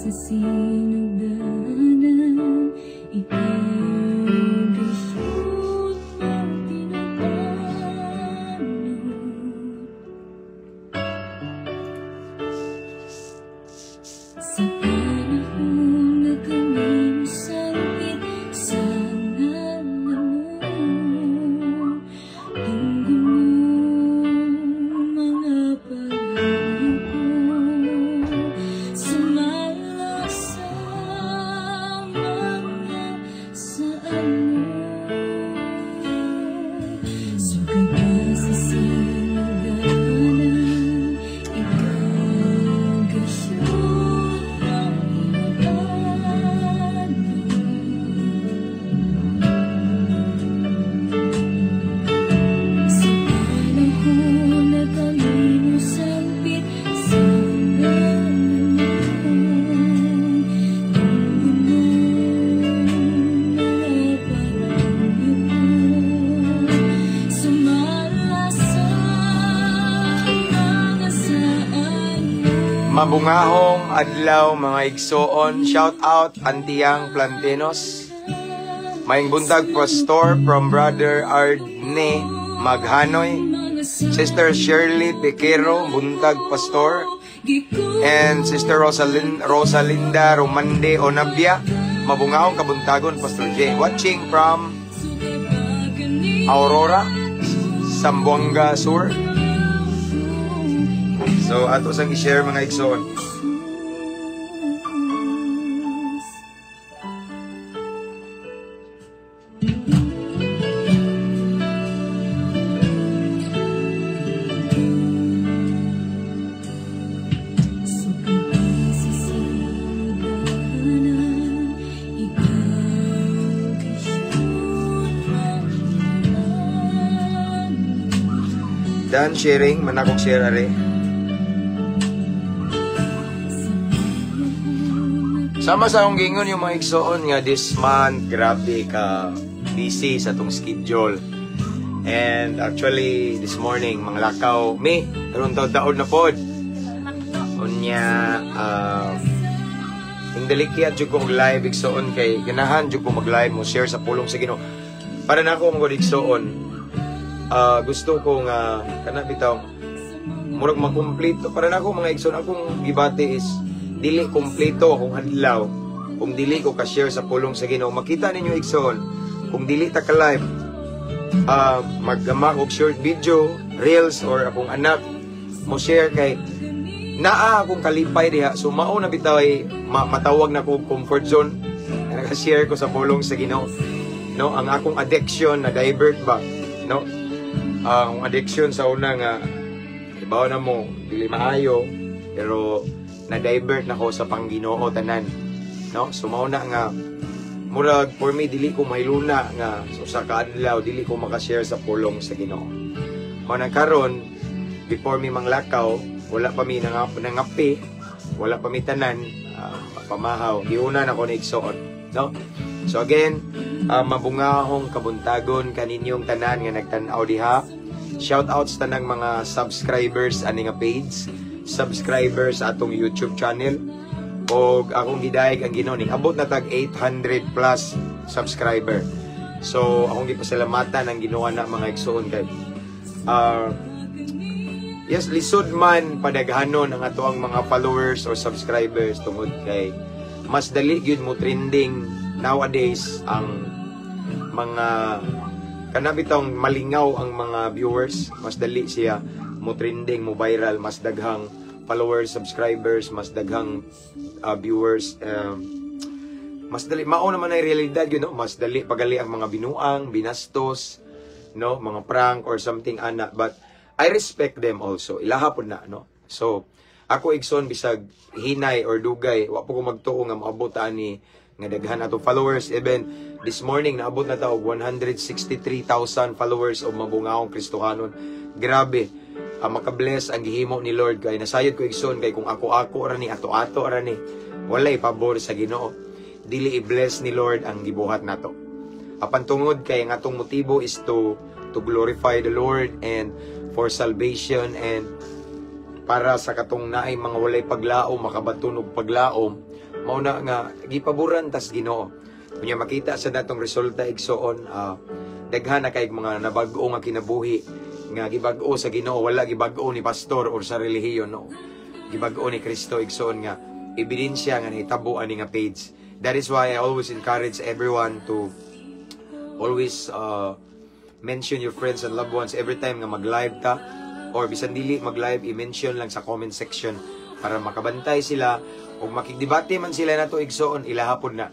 Sa sinugdanan, ikaw gayon ang tinupanon. Sa panahon na kami masangkit sa ngalan mo, tunggo mo mga paghayo ko, sumala sa mga saan mo. Sugad ka sa sinugdanan, ikaw gayon ang tinupanon. Sa panahon na kami mosampit sa ngalan mo, tunggo mo mga paghayo ko, sumala sa mga saan mo. Mabungahong adlaw, mga igsoon. Shout out Antiyang Plantenos. Maayong buntag, Pastor, from Brother Ardne Maghanoy. Sister Shirley Pequero, buntag, Pastor. And Sister Rosalinda Romande Onabia. Mabungahong kabuntagon, Pastor J. Watching from Aurora, Zamboanga Sur. So ato sang i-share, mga igsoon. Sugad ka sa sinugdanan, ikaw gayon ang tinupanon. Done sharing, manakong share are. Sama sa akong gingon yung mga igsoon nga this month, grabe ka busy sa tong schedule. And actually, this morning, mga lakaw, mi, karon taon na pod. Unya, ing dalikiat jud ko og live, igsoon, kay ganahan jud ko mag-live mo share sa pulong sa Ginoo. Para na ako mga igsoon, gusto ko nga kana bitaw murag makumpleto para na ako, mga igsoon. Akong gibati is dili kumpleto akong adlaw kung dili ko ka-share sa pulong sa Ginoo. Makita ninyo, igsoon, kung dili ta ka live, maggama og short video, reels, or akong anak mo share kay naa akong kalipay diha. So mao na bitaw ay matawag na ko comfort zone. Naka-share ko sa pulong sa Ginoo. No, ang akong addiction na divert ba, no? Ang addiction sa una nga ibaw na mo dili maayo, pero na-divert na ko sa pangginoo tanan, no? So mao na nga murag for me dili ko mahiluna nga so sa kaadlaw dili ko makashare sa pulong sa Ginoo. Mao na karon before mi manglakaw, wala pa mi nangapi, wala pa mi tanan, pamahaw, giuna na ko ni igsoon, no? So again, mabungahong kabuntagon kaninyong tanan nga nagtan-aw diha. Shout out sa tanang mga subscribers ani nga page, subscribers sa atong YouTube channel. Og akong gidayeg ang Ginoo ning abot na tag 800 plus subscriber. So akong gipasalamatan ang Ginoo na, mga igsoon, kay yes, lisod man padaghanon ang ato ang mga followers or subscribers tungod kay mas dali gyud mo trending nowadays ang mga kana bitong malingaw ang mga viewers. Mas dali siya mo trending, mo viral, mas daghang followers, subscribers, mas daghang viewers, mas dali mao naman ay realidad yun, no? Mas dali pagali ang mga binuang, binastos, no, mga prank or something ana, but I respect them also, ilaha pod na, no? So ako, igsoon, bisag hinay or dugay, wa po ko magtuo nga moabot ani nga daghan ato followers. Even this morning naabot na ta og 163,000 followers og Mabungaong Kristohanon. Grabe, makabless ang gihimo ni Lord kay nasayod ko, igsoon, kay kung ako-ako ra ni, ato-ato ra ni, walay pabor sa Ginoo, dili i-bless ni Lord ang gibuhat nato. Apan tungod kay ang atong motibo is to glorify the Lord and for salvation and para sa katong naay mga walay paglaom makabaton og paglaom. Mao na nga gipaboran tas Ginoo. Unya makita sa datong resulta, igsoon, daghan na kay mga nabag-o nga kinabuhi nga gibag-o sa Ginoo, wala gibag-o ni pastor or sa relihiyon, no. Gibag-o ni Kristo, igsoon, nga ebidensya nga nahitabo ani nga page. That is why I always encourage everyone to always mention your friends and loved ones every time nga mag-live ta or bisan dili mag-live, i-mention lang sa comment section para makabantay sila ug makigdebate man sila nato, igsoon, ilahapon na.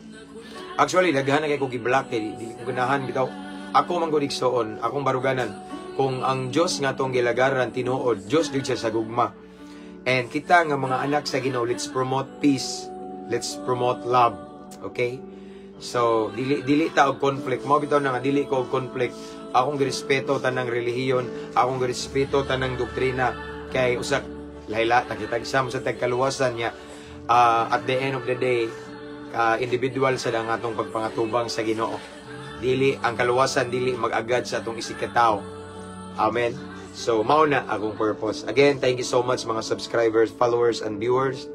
Actually, daghan na kay ko gi-block kay dili ko ganahan bitaw. Ako man gud, igsoon, akong baruganan, kung ang Dios nga atong gilagaran tinuod, Dios jud siya sa gugma. And kita nga mga anak sa Ginoo, let's promote peace. Let's promote love. Okay? So, dili dili ta og conflict. Mao bitaw na nga dili ko og conflict. Akong girespeto tanang relihiyon, akong girespeto tanang doktrina kay usa layla ta kitag sa tagkaluwasan niya. At the end of the day, individual sa ang atong pagpangatubang sa Ginoo. Dili ang kaluwasan, dili mag-agad sa atong isigkatawo. Amen. So, mao na akong purpose. Again, thank you so much, mga subscribers, followers, and viewers.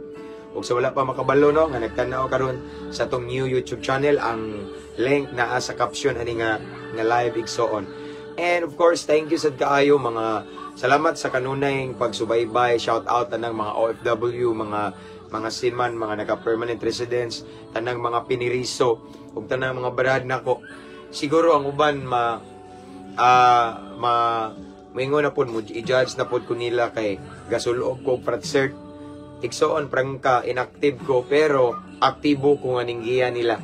Ug sa wala pa makabalo, no, nga nagtan-aw karon sa atong new YouTube channel, ang link naa sa caption ani nga live, igsoon. And of course, thank you sad kaayo, mga salamat sa kanunay pagsubaybay, shout out tanang mga OFW, mga seaman, mga naka-permanent residents, tanang mga piniriso, ug tanang mga brad nako. Siguro ang uban ma ma moingon na pod mo, i-judge na pod ko nila kay gasulob ko og frat cert. Igsoon, prangka, inactive ko pero aktibo ko nga ninggiya nila.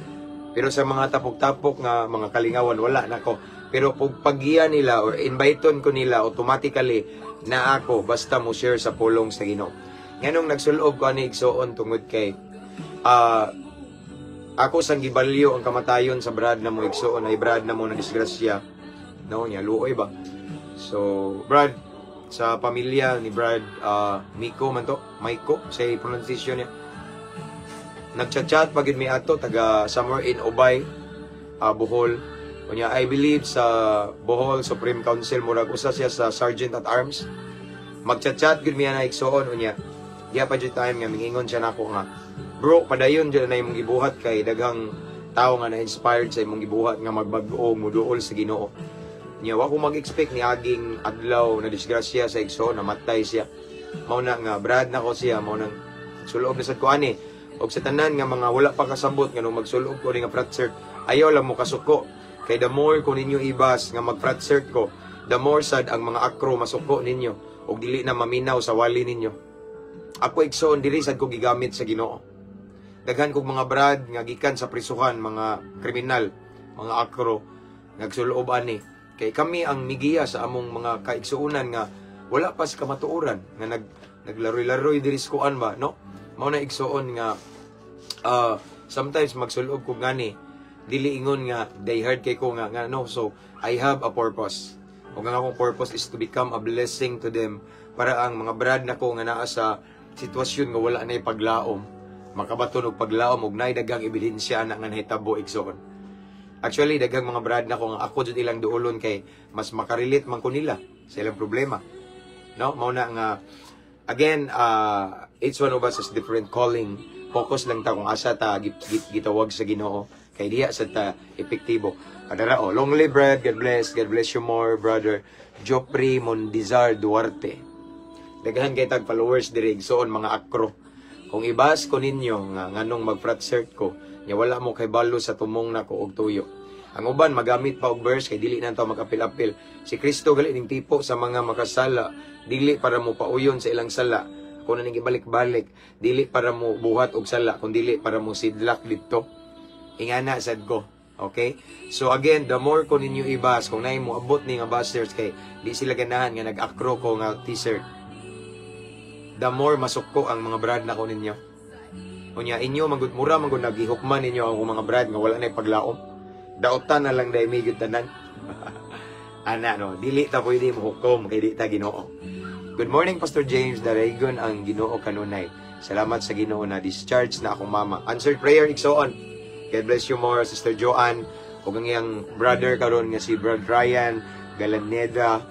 Pero sa mga tapok-tapok nga mga kalingawan, wala nako. Pero pag paggiya nila or inviteon ko nila, automatically na ako basta mo share sa pulong sa Ginoo. Nganong nagsulob ko ani, igsoon, tungod kay ako sang gibalyo ang kamatayon sa brad na mo, igsoon, ay brad na mo na disgrasya. No niya luoy ba. So, Brad, sa pamilya ni Brad Miko man to, Maiko sa pronunciation niya. Nagchat-chat pag mi ato, taga somewhere in Ubay, Bohol. Unya, I believe sa Bohol Supreme Council, murag usa siya sa Sergeant at Arms. Magchat-chat gud mi ana, igsoon, unya. Diya pa jud time nga mingingon siya nako nga, "Bro, padayon jud na imong gibuhat kay daghang tao nga na-inspired sa imong gibuhat nga magbag-o, muduol sa Ginoo." Nya wa ko mag-expect ni aging adlaw na disgrasya sa igsoon, namatay siya. Mao na nga brad na ko siya, mao nang sulob na sad ko ani. Og sa tanan nga mga wala pa kasabot nga nung magsulob ko ni nga frat cert, ayaw lang mo kasuko. Kay the more ko ninyo ibas nga mag frat cert ko, the more sad ang mga akro masuko ninyo ug dili na maminaw sa wali ninyo. Ako, igsoon, diri sad ko gigamit sa Ginoo. Daghan kog mga brad nga gikan sa prisuhan, mga kriminal, mga akro, nagsulob ani. Kay kami ang migiya sa among mga kaigsuonan nga wala pa sa kamatuoran, nga naglaroy-laroy diri sa kuan ba, no? Mao na, igsoon, nga sometimes magsulob ko ngani, dili ingon nga die hard kay ko nga no. So I have a purpose. Ug ang akong purpose is to become a blessing to them para ang mga brad nako nga naa sa sitwasyon nga wala na paglaom, makabaton og paglaom ug naay daghang ebidensya na nga nahitabo, igsoon. Actually, daghang mga brad nako nga ako jud ilang duolon kay mas makarelate man ko nila sa ilang problema, no? Mao na nga again, each one of us has different calling. Focus lang ta kung asa ta gitawag sa Ginoo kay diha sa ta epektibo. Kadara oh, long live, Brad. God bless. God bless you more, Brother Joffrey Mondizar Duarte. Daghan kay tag followers diri, igsoon, mga akro. Kung ibas ko ninyo nga nganong mag-frat cert ko, nya wala mo kay balo sa tumong nako og tuyo. Ang uban magamit pa og verse kay dili na to makapil-apil. Si Kristo gali ning tipo sa mga makasala, dili para mo pauyon sa ilang sala. Ako na ning ibalik-balik, dili para mo buhat og sala, kun dili para mo sidlak didto. Ingana sad ko. Okay? So again, the more ko ninyo ibas, kung naay mo abot ni nga bashers kay di sila ganahan nga nag-akro ko nga t-shirt, the more masuko ang mga brad na ko ninyo. Unya inyo magud mura magud nagihukman ninyo ang mga brad nga wala na paglaom. Dautan na lang dahil may tanan. Ana no, dili ta pwede mo hukom kay di ta Ginoo. Good morning, Pastor James, daraygon ang Ginoo kanunay. Salamat sa Ginoo na discharge na akong mama. Answered prayer, igsoon. God bless you more, Sister Joanne, ug ang iyang brother karon nga si Brad Ryan Galaneda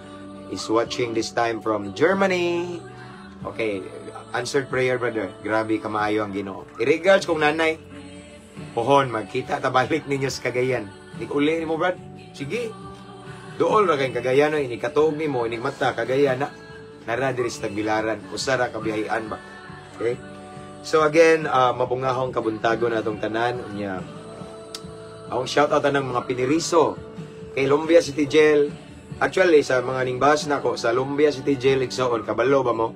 is watching this time from Germany. Okay, Answered prayer, brother. Grabe kamaayo ang Ginoo. I-regards kong nanay. Pohon, magkita ta balik ninyo sa Cagayan. Nig uli nimo, brad. Sige. Duol ra kay Cagayan, no, inig katuog nimo, inig mata Cagayan na. Nara diri sa Tagbilaran, usa ra ka biyahian ba. Okay? So again, mabungahong kabuntago na atong tanan unya. Akong shout out ng mga piniriso kay Lumbia City Jail. Actually, sa mga ningbas nako sa Lumbia City Jail, igsoon, kabalo ba mo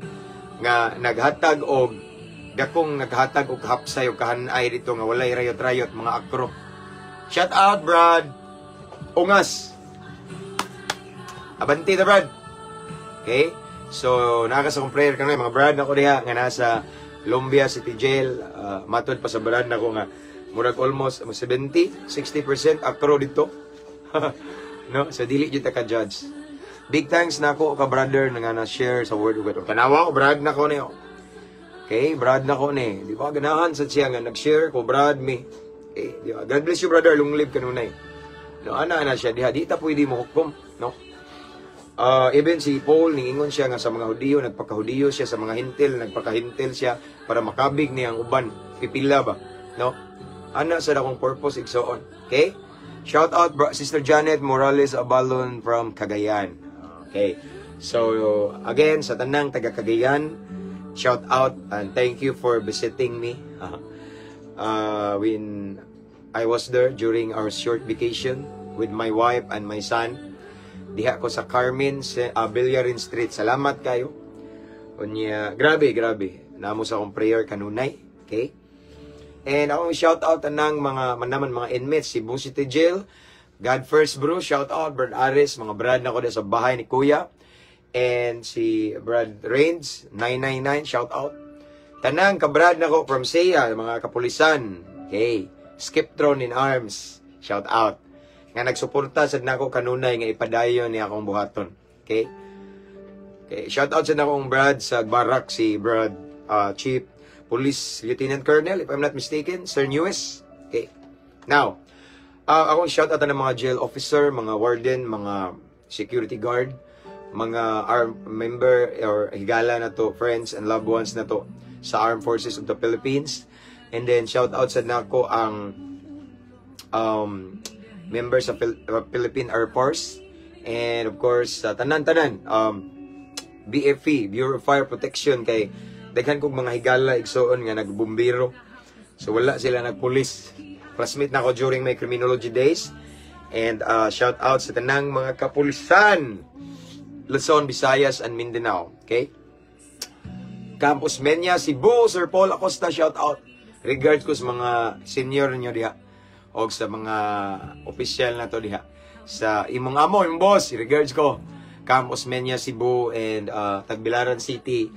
nga naghatag og dakong naghatag og hapsay og kahanay dito nga walay rayot-rayot, mga akro. Shout out, Brad. Ungas. Abanti ta, Brad. Okay? So, naa sa akong prayer kanunay mga brad nako diha nga nasa Lumbia City Jail, matod pa sa brad nako nga murag almost 70, 60% akro dito. No? So dili jud ta ka judge. Big thanks nako ka brother nga na share sa word of God. Tanawa ko, brad nako ni. Okay, brad nako ni. Di ba ganahan sa siya nga nag-share ko, brad me. Okay, di ba? God bless you, brother, long live kanunay. No, ana ana siya diha, di ta pwede mo hukom, no? Even si Paul, ningingon siya nga sa mga Hudiyo, nagpakahudiyo siya, sa mga Hintil, nagpakahintil siya para makabig niya ang uban. Pipila ba? No? Ana sa akong purpose, igsoon. Okay? Shout out, bro, Sister Janet Morales Abalon from Cagayan. Okay. So, again, sa tanang taga Cagayan, shout out and thank you for visiting me when I was there during our short vacation with my wife and my son. Diha ko sa Carmen, sa Villarin Street. Salamat kayo. Unya, grabe, grabe. Naa mo sa akong prayer kanunay. Okay? And akong shout out anang mga manaman mga inmates, Cebu City Jail. God first, bro, shout out Brad Aris, mga brad na ko sa bahay ni Kuya. And si Brad Range 999, shout out. Tanang kabrad nako from SEA, mga kapulisan. Okay. Skiptron in arms, shout out. Nga nagsuporta sad nako kanunay nga ipadayon ni akong buhaton. Okay? Okay, shout out sa nakong Brad sa Barak, si Brad Chief Police Lieutenant Colonel, if I'm not mistaken, Sir Newes. Okay. Now, akong shout out ng mga jail officer, mga warden, mga security guard, mga armed member or higala na to, friends and loved ones na to sa Armed Forces of the Philippines. And then shout out sa nako ang member sa Philippine Air Force and of course sa tanan-tanan BFP, Bureau of Fire Protection, kay daghan kog mga higala, igsoon, nga nagbumbiro. So wala sila nagpulis. Classmate na ako during my criminology days. And shout out sa tanang mga kapulisan Luzon, Visayas, and Mindanao. Okay? Campus Menya, Cebu, Sir Paul Acosta, shout out. Regards ko sa mga senior niyo diha o sa mga opisyal na to diha. Sa imong amo, imong boss, regards ko. Campus Menya, Cebu, and Tagbilaran City,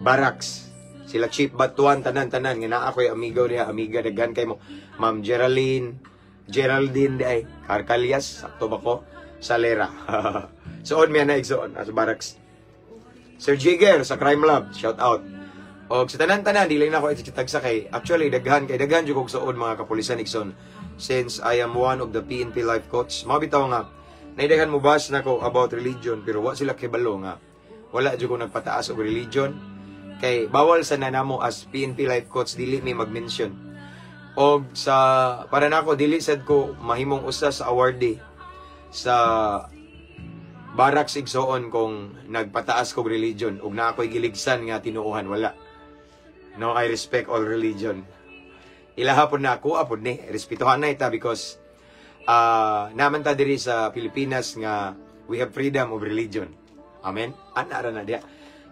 Barracks. Sila Chief Batuan, tanan-tanan. Nga naa ko'y amigo diha, amiga, daghan kay mo. Ma'am Geraldine, Geraldine di ay, Carcalias, sakto ba ko? Salera. Suod mi na igsoon, sa barracks. Sir Jigger sa Crime Lab, shout out. Og sa tanan-tanan, dili na ako itagsa kay actually daghan kay daghan jud kog suod mga kapulisan, igsoon. Since I am one of the PNP life coach, mao bitaw nga naidaghan mo bash nako about religion, pero wa sila kibalo nga wala jud ko nagpataas og religion kay bawal sa nanamo as PNP life coach, dili mi mag-mention. Og sa para nako, dili sad ko mahimong usa sa awardee sa barracks, igsoon, kung nagpataas kog religion ug naa ko'y giligsan nga tinuohan, wala. No, I respect all religion. Ilaha pod na ako apod ni respetuhan na ita because naman ta diri sa Pilipinas nga we have freedom of religion. Amen. Ana ra na diha.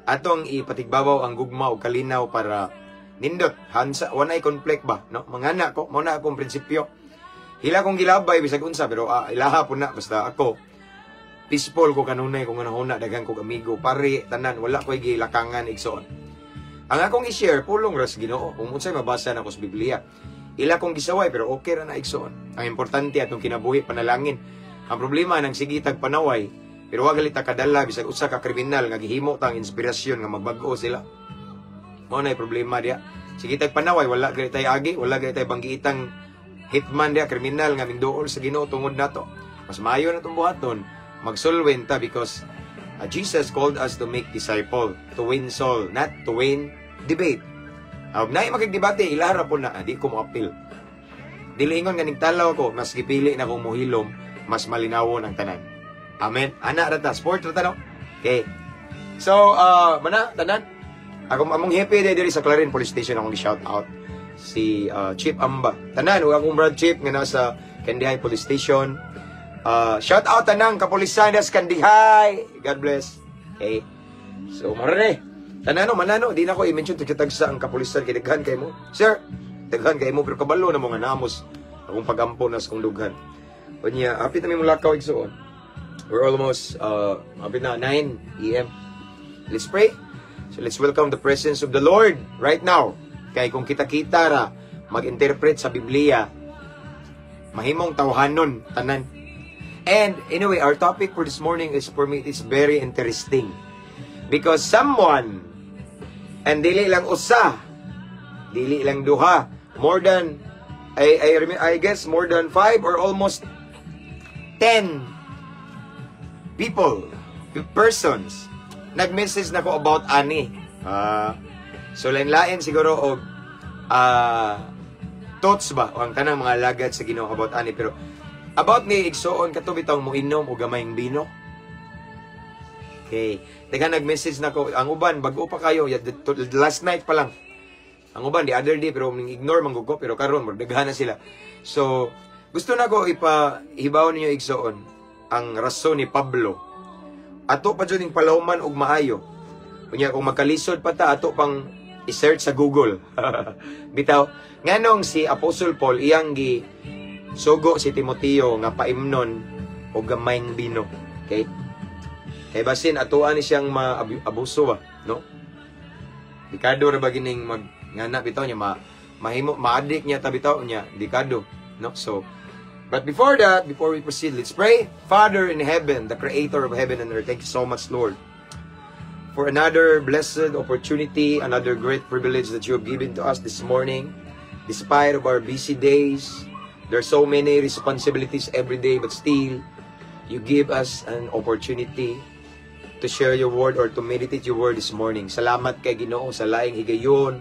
Atong ipatigbabaw ang gugma ug kalinaw para nindot hansa, walay conflict ba, no? Mangana ko, mao na akong prinsipyo. Hila kong gilabay bisag unsa, pero ilaha po na, basta ako peaceful ko kanunay kung hunahuna, daghan kog amigo, pare, tanan, wala ko'y gilakangan, igsoon. Ang akong i-share, pulong ras Ginoo. Kung unsay mabasa nako sa Biblia. Ila kong gisaway, pero okay ra na, igsoon. Ang importante atong kinabuhi, panalangin. Ang problema nang sige tag panaway, pero wa gali ta kadala bisag usa ka kriminal nga gihimo tang inspirasyon nga magbag-o sila. Mao na problema diya. Sige tag panaway, wala gali tay agi, wala gali tay banggiitang hitman diya, kriminal nga minduol sa Ginoo tungod nato. Mas maayo na itong buhaton, magsulwin ta because Jesus called us to make disciple, to win soul, not to win Debate. Og naay makigdebate, ilahara po na, di ko mo appeal. Dili ingon nga nigtalaw ko, mas gipili na kong muhilom, mas malinawon ang tanan. Amen. Ana ra ta, sport ra ta, no? Okay. So, mana tanan. Ako among happy day diri sa Clarin Police Station, akong gi-shout out si Chief Amba. Tanan ug akong brad chief nga nasa Kandihay Police Station. Shout out tanang kapulisan sa Kandihay. God bless. Okay. So, mara na eh. Tanan no, manano, di na ko i-mention tagsa ang kapulisan kay daghan kay mo. Sir, daghan kay mo pero kabalo na mo nga namos akong pagampo na sa kong dughan. Unya, hapit na mi molakaw, igsuon. We're almost hapit na 9 AM. Let's pray. So let's welcome the presence of the Lord right now. Kay kung kita-kita ra mag-interpret sa Biblia, mahimong tawhanon tanan. And anyway, our topic for this morning is, for me, it's very interesting. Because someone, and dili lang usa, dili lang duha, more than, I guess more than five or almost 10 people, persons, nag-message na ko about ani. Ah, so lain-lain siguro og thoughts ba o ang tanang mga alagad sa Ginoo about ani, pero about ni, igsuon, kato bitawng moinom og gamayng bino. Okay. Daghan nag-message na ko, ang uban bag-o pa kayo, last night pa lang. Ang uban the other day, pero ning ignore man ko, pero karon daghan na sila. So gusto na ko ipa hibaw ninyo, igsuon, ang rason ni Pablo. Ato pa jud ning palawman og maayo. Unya kung magkalisod pa ta, ato pang i-search sa Google. Bitaw, nganong si Apostle Paul iyang gi sugo si Timoteo nga paimnon og gamayng bino. Okay? Kay basin atoan ni siyang maabuso ba, no? Dekado ra ba gining mag ngana bitaw niya ma mahimo ma-addict niya ta bitaw niya, dekado, no? So, but before that, before we proceed, let's pray. Father in heaven, the creator of heaven and earth, thank you so much, Lord, for another blessed opportunity, another great privilege that you have given to us this morning. Despite of our busy days, there are so many responsibilities every day, but still, you give us an opportunity to share your word or to meditate your word this morning. Salamat kay Ginoo sa laing higayon,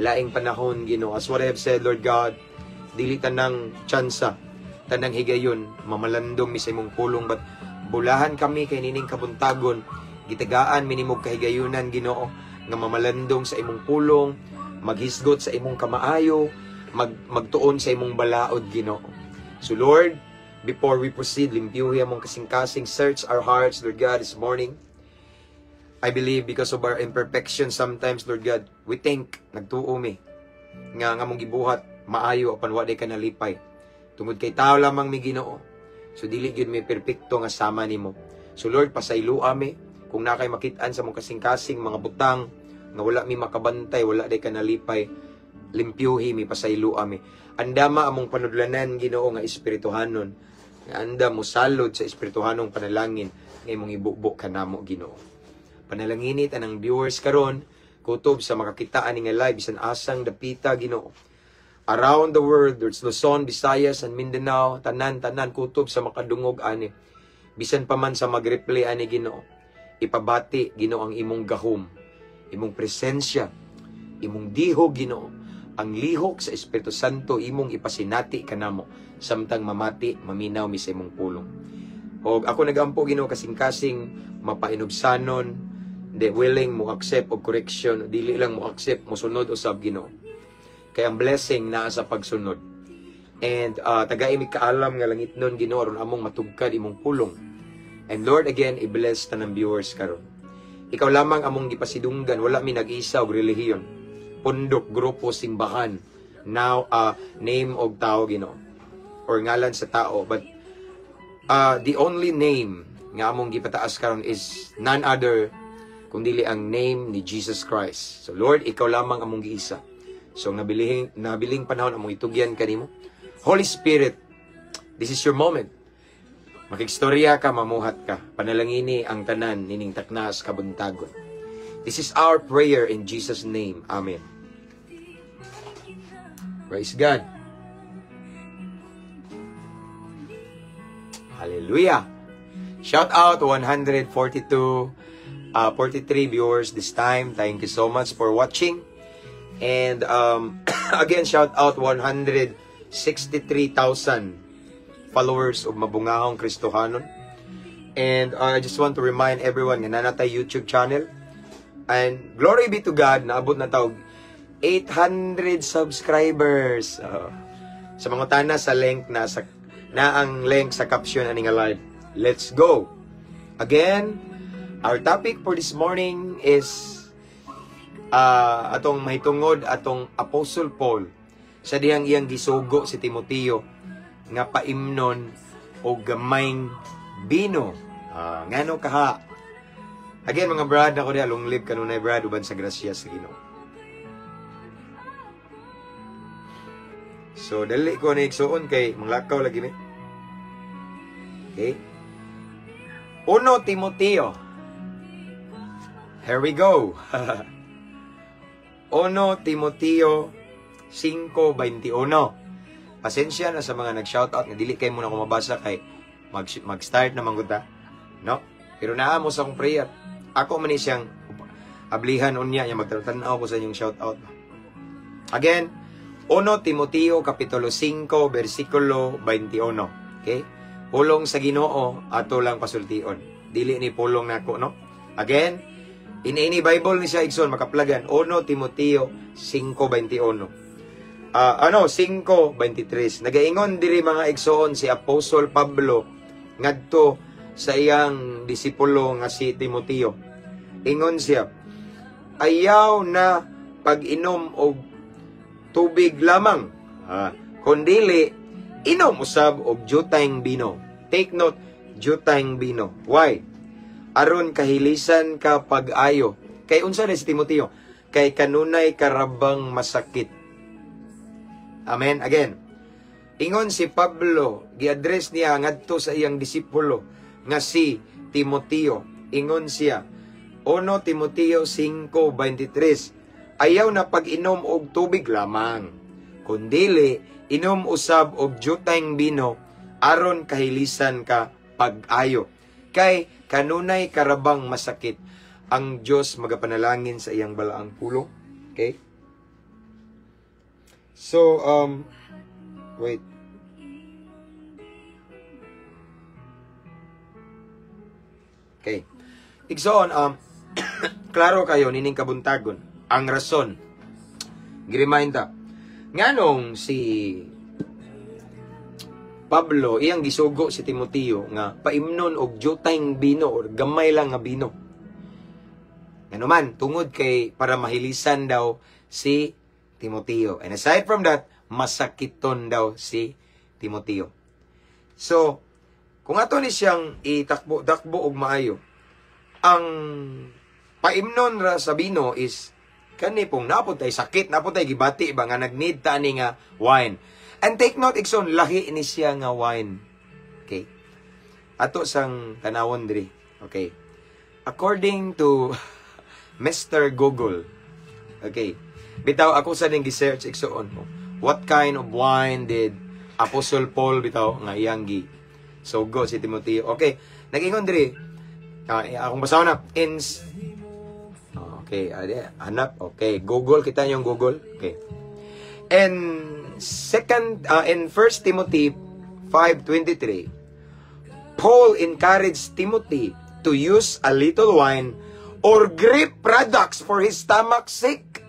laing panahon, Ginoo. As what I have said, Lord God, dili tanang tsansa, tanang higayon, mamalandong mi sa imong pulong, but bulahan kami kay nining kabuntagon, gitagaan mi nimo kahigayunan, Ginoo, nga mamalandong sa imong pulong, maghisgot sa imong kamaayo, magtuon sa imong balaod, Ginoo. So Lord, before we proceed, limpyuhi among kasing-kasing, search our hearts, Lord God, this morning. I believe because of our imperfection sometimes, Lord God, we think, nagtuo mi, nga nga mong gibuhat, maayo, apan wa ka nalipay. Tungod kay tao lamang mi, Ginoo. So dili gyud mi perpekto nga sama nimo. So Lord, pasayloa mi kung naa kay makit-an sa mong kasing-kasing mga butang nga wala mi makabantay, wala day ka nalipay, limpyuhi mi, pasayloa mi. Andama among panudlanan, Ginoo, nga espirituhanon. Nga andam mosalod sa espirituhanong panalangin nga imong ibubo kanamo, Ginoo. Panalangini tanang viewers karon kutob sa makakita ani nga live bisan asang dapita, Ginoo. Around the world, there's Luzon, Visayas, and Mindanao, tanan-tanan kutob sa makadungog ani. Bisan pa man sa mag-replay ani, Ginoo. Ipabati, Ginoo, ang imong gahom, imong presensya, imong dihog, Ginoo. Ang lihok sa Espiritu Santo imong ipasinati kanamo samtang mamati, maminaw mi sa imong pulong. Og ako nagampo, Ginoo, kasing-kasing mapainubsanon, de willing mo accept og correction, dili lang mo accept, mosunod usab, Ginoo. Kay ang blessing naa sa pagsunod. And tagai mi kaalam nga langitnon, Ginoo, aron among matugkad imong pulong. And Lord, again, i-bless tanang viewers karon. Ikaw lamang among gipasidunggan, wala mi nag-isa og relihiyon. Pundok, grupo, simbahan. Now, name og tao, Ginoo. Or ngalan sa tao. But the only name nga among gipataas karon is none other kung dili ang name ni Jesus Christ. So Lord, ikaw lamang among giisa. So nabiling panahon among itugyan kanimo. Holy Spirit, this is your moment. Makigstorya ka, mamuhat ka. Panalangini ang tanan nining taknas kabuntagon. This is our prayer in Jesus' name. Amen. Praise God. Hallelujah. Shout out 142 43 viewers this time. Thank you so much for watching. And again, shout out 163,000 followers of Mabungahong Kristohanon. And I just want to remind everyone nga naa na tay YouTube channel. And glory be to God, naabot na ta og 800 subscribers. Sa mga tana sa link na sa na ang link sa caption ani nga live. Let's go. Again, our topic for this morning is atong mahitungod atong Apostle Paul sa dihang iyang gisugo si Timoteo nga paimnon og gamayng bino. Ngano kaha? Again, mga brad, ako diha, long live kanunay, brad, uban sa grasya sa Ginoo. So dali ko na igsuon kay manglakaw lagi mi. Okay? 1 Timoteo. Here we go. 1 Timoteo 5:21. Pasensya na sa mga nag-shoutout nga dili kay mo na mabasa kay mag-start na man gud ta. No? Pero naa mo sa akong prayer. Ako man ni siyang ablihan unya nya magtan-aw ko sa inyong shoutout. Again, 1 Timoteo kapitulo 5 bersikulo 21. Okay? Pulong sa Ginoo ato lang pasultion. Dili ni pulong nako, no? Again, ini Bible ni siya, igsoon, makaplagan 1 Timoteo 5:21. 5:23. Nagaingon diri, mga igsoon, si Apostol Pablo ngadto sa iyang disipulo nga si Timoteo. Ingon siya, "Ayaw na pag-inom og tubig lamang, kundili inom usab og jutayng bino." Take note, jutayng bino. Why? Aron kahilisan ka pag-ayo. Kay unsa na si Timoteo? Kay kanunay karabang masakit. Amen. Again, ingon si Pablo, gi-address niya ngadto sa iyang disipulo nga si Timoteo. Ingon siya, 1 Timoteo 5:23, "Ayaw na pag-inom og tubig lamang, kundili inom usab og jutayng bino aron kahilisan ka pag-ayo. Kay kanunay karabang masakit." Ang Dios magapanalangin sa iyang balaang pulong. Okay? So, wait. Okay. Igsoon, klaro kayo nining kabuntagon. Ang rason, giremind ta, nganong si Pablo iyang gisugo si Timoteo nga paimnon og jutayng bino or gamay lang nga bino. Ngano man, tungod kay para mahilisan daw si Timoteo. And aside from that, masakiton daw si Timoteo. So, kung ato ni siyang itakbo dakbo og maayo, ang paimnon ra sa bino is kani pong napod tay sakit, napod tay gibati ba nga nag-need ta ani nga wine. And take note, igsoon, lahi ni siya nga wine. Okay? Ato sang tanawon diri. Okay. According to Mr. Google. Okay. Bitaw ako sa ning gi-search, igsoon mo. What kind of wine did Apostle Paul bitaw nga iyang gi so go si Timoteo? Okay. Nag-ingon diri. Akong basahon na. In Okay, hanap. Okay, Google kita yung Google. Okay. In 1 Timothy 5:23, Paul encouraged Timothy to use a little wine or grape products for his stomach's sake.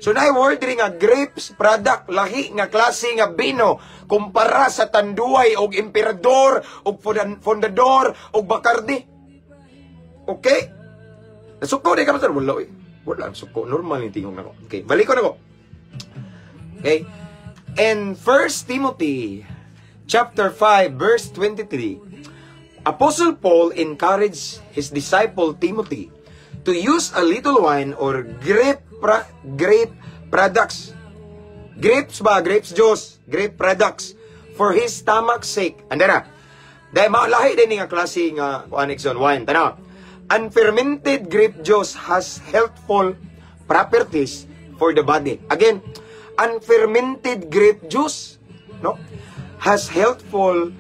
So na word diri nga grapes product, lahi nga klase nga bino kumpara sa Tanduay og Emperador og Fundador og Bacardi. Okay? Nasuko di ka, pastor? Wala eh. Wala suko. Normal yung tingog nako. Okay, balik ko na ko. Okay? In 1 Timothy chapter 5 verse 23, Apostle Paul encouraged his disciple Timothy to use a little wine or grape products. Grapes ba? Grapes juice. Grape products. For his stomach's sake. Andara. Dahil maulahi din nga klase nga kuan, igsoon, wine. Tanaw. Unfermented grape juice has healthful properties for the body. Again, unfermented grape juice, no, has healthful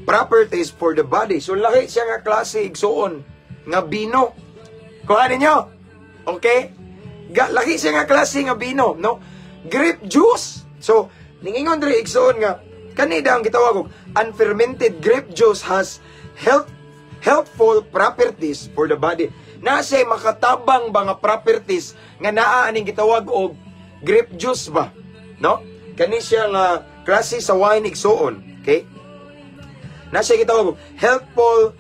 properties for the body. So lahi siya nga klase, igsuon, nga bino. Kuha ninyo. Okay? Lagi siya nga klase nga bino, no? Grape juice. So, ningingon diri, igsoon, nga kani daw ang gitawag og unfermented grape juice has healthful properties for the body. Na siya makatabang ba nga properties nga naa aning gitawag og grape juice ba, no? Kani siya nga klase sa wine, igsoon, okay? Na siya gitawag og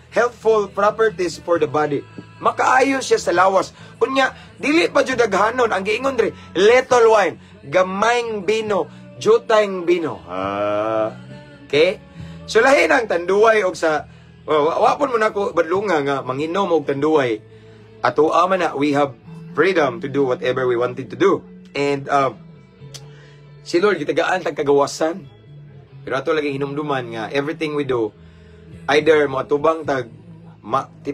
healthful properties for the body. Makaayo siya sa lawas. Unya, dili pa jud daghanon ang giingon diri, little wine, gamayng bino, jutayng bino. Ah. Okay? So lahi ng tanduay og sa, oh, wa pud mo nako badlunga nga manginom og tanduay. Ato man na, we have freedom to do whatever we wanted to do. And si Lord gitagaan tag kagawasan. Pero ato lagi hinumduman nga everything we do, either mo atubang tag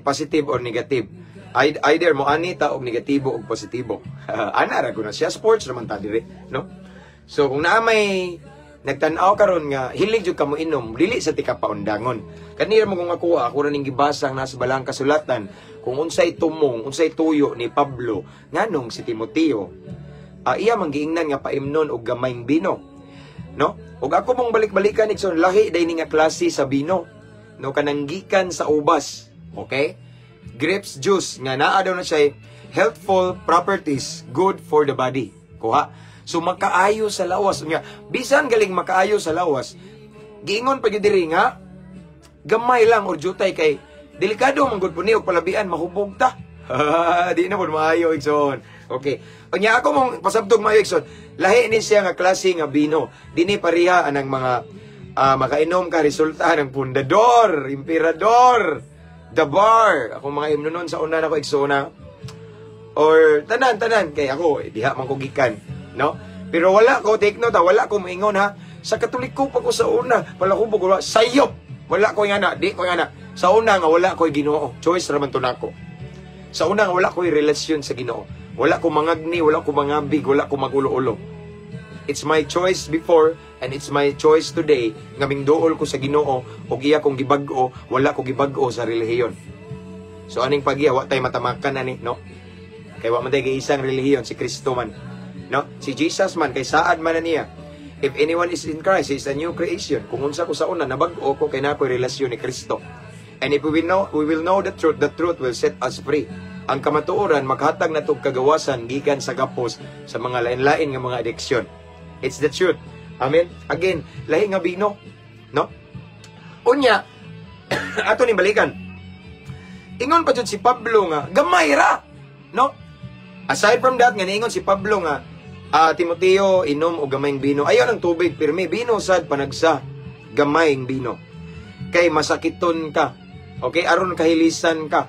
positive or negative. Either mo ani ta og negatibo og positibo. Ana ra ko na siya, sports naman ta dire, no? So kung naa may nagtan-aw karon nga hilig jud ka mo inom, dili sa tika paundangon. Kanira mo kung ako, ako ra ning gibasa ang nasa balang kasulatan kung unsay tumong, unsay tuyo ni Pablo nganong si Timoteo iya man giingnan nga paimnon og gamayng bino. No? Ug ako mong balik-balikan, igsoon, lahi day ni nga klase sa bino. No, kanang gikan sa ubas. Okay? Grapes juice nga naa daw na siya healthful properties, good for the body. Kuha. So makaayo sa lawas. Nga bisan galing makaayo sa lawas, giingon pa gyud diri nga gamay lang or jutay kay delikado man gud puni og palabian, mahubog ta. Di na pud maayo, igsoon. Okay. Unya ako mong pasabtog maayo, igsoon. Lahi ni siya nga klase nga bino. Dini pareha anang mga makainom ka, resulta ng Pundador, Emperador, The Bar. Ako mga imnonon sa una nako, igsoon. Or tanan tanan kay ako eh, diha man ko gikan, no? Pero wala ko, take note ha, wala ko moingon ha. Sa Katoliko pa ko sa una, palahubog wala sayop. Wala ko nga na, di ko nga na. Sa una nga wala ko'y Ginoo. Choice ra man to nako. Sa una nga wala ko'y relasyon sa Ginoo. Wala ko mangagni, wala ko mangabig, wala ko magulo-ulo. It's my choice before and it's my choice today nga mingduol ko sa Ginoo ug iya kong gibag-o, wala ko gibag-o sa relihiyon. So aning pagiya wa tay matamakan ani, no? Kay wa man tay isang relihiyon, si Kristo man. No? Si Jesus man kay saad man na niya. If anyone is in Christ, he is a new creation. Kung unsa ko sa una, nabag-o ko kay naa ko'y relasyon ni Kristo. And if we know, we will know the truth will set us free. Ang kamatuoran maghatag na tog kagawasan gikan sa gapos sa mga lain-lain nga mga addiction. It's the truth. Amen. Again, lahi nga bino, no? Unya, ato ning balikan. Ingon pa jud si Pablo nga gamay ra, no? Aside from that nga niingon si Pablo nga Timoteo, inom og gamayng bino. Ayaw ng tubig pirmi, bino sad panagsa, gamayng bino. Kay masakiton ka. Okay, aron kahilisan ka.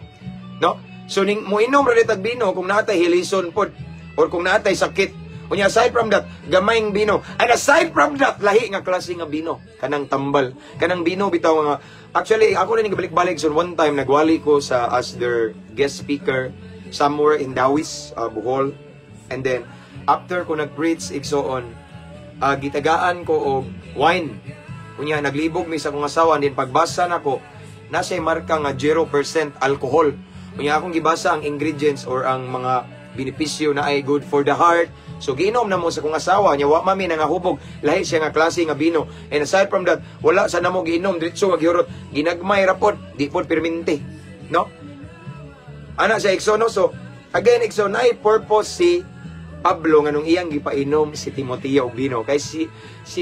No? So ning mo inom ra tag bino kung naa tay hilison pod or kung naa tay sakit. Unya aside from that, gamayng bino. And aside from that, lahi nga klase nga bino, kanang tambal, kanang bino bitaw nga actually ako na ning balik-balik. So one time nagwali ko sa as their guest speaker somewhere in Dawis, Bohol. And then after ko nag-preach, igsoon, gitagaan ko og wine. Unya naglibog mi sa akong asawa din, pagbasa nako nasa marka nga 0% alcohol. Unya akong gibasa ang ingredients or ang mga benepisyo na ay good for the heart. So giinom na mo sa akong asawa nya wa mami nangahubog. Lahi siya nga klase nga bino. And aside from that, wala sa namo giinom diretso nga gihurot. Ginagmay ra pod, di pod permente. No? Ana siya, igsoon, no? So again, igsoon, naay purpose si Pablo nga nung iyang gipainom si Timoteo og bino kay si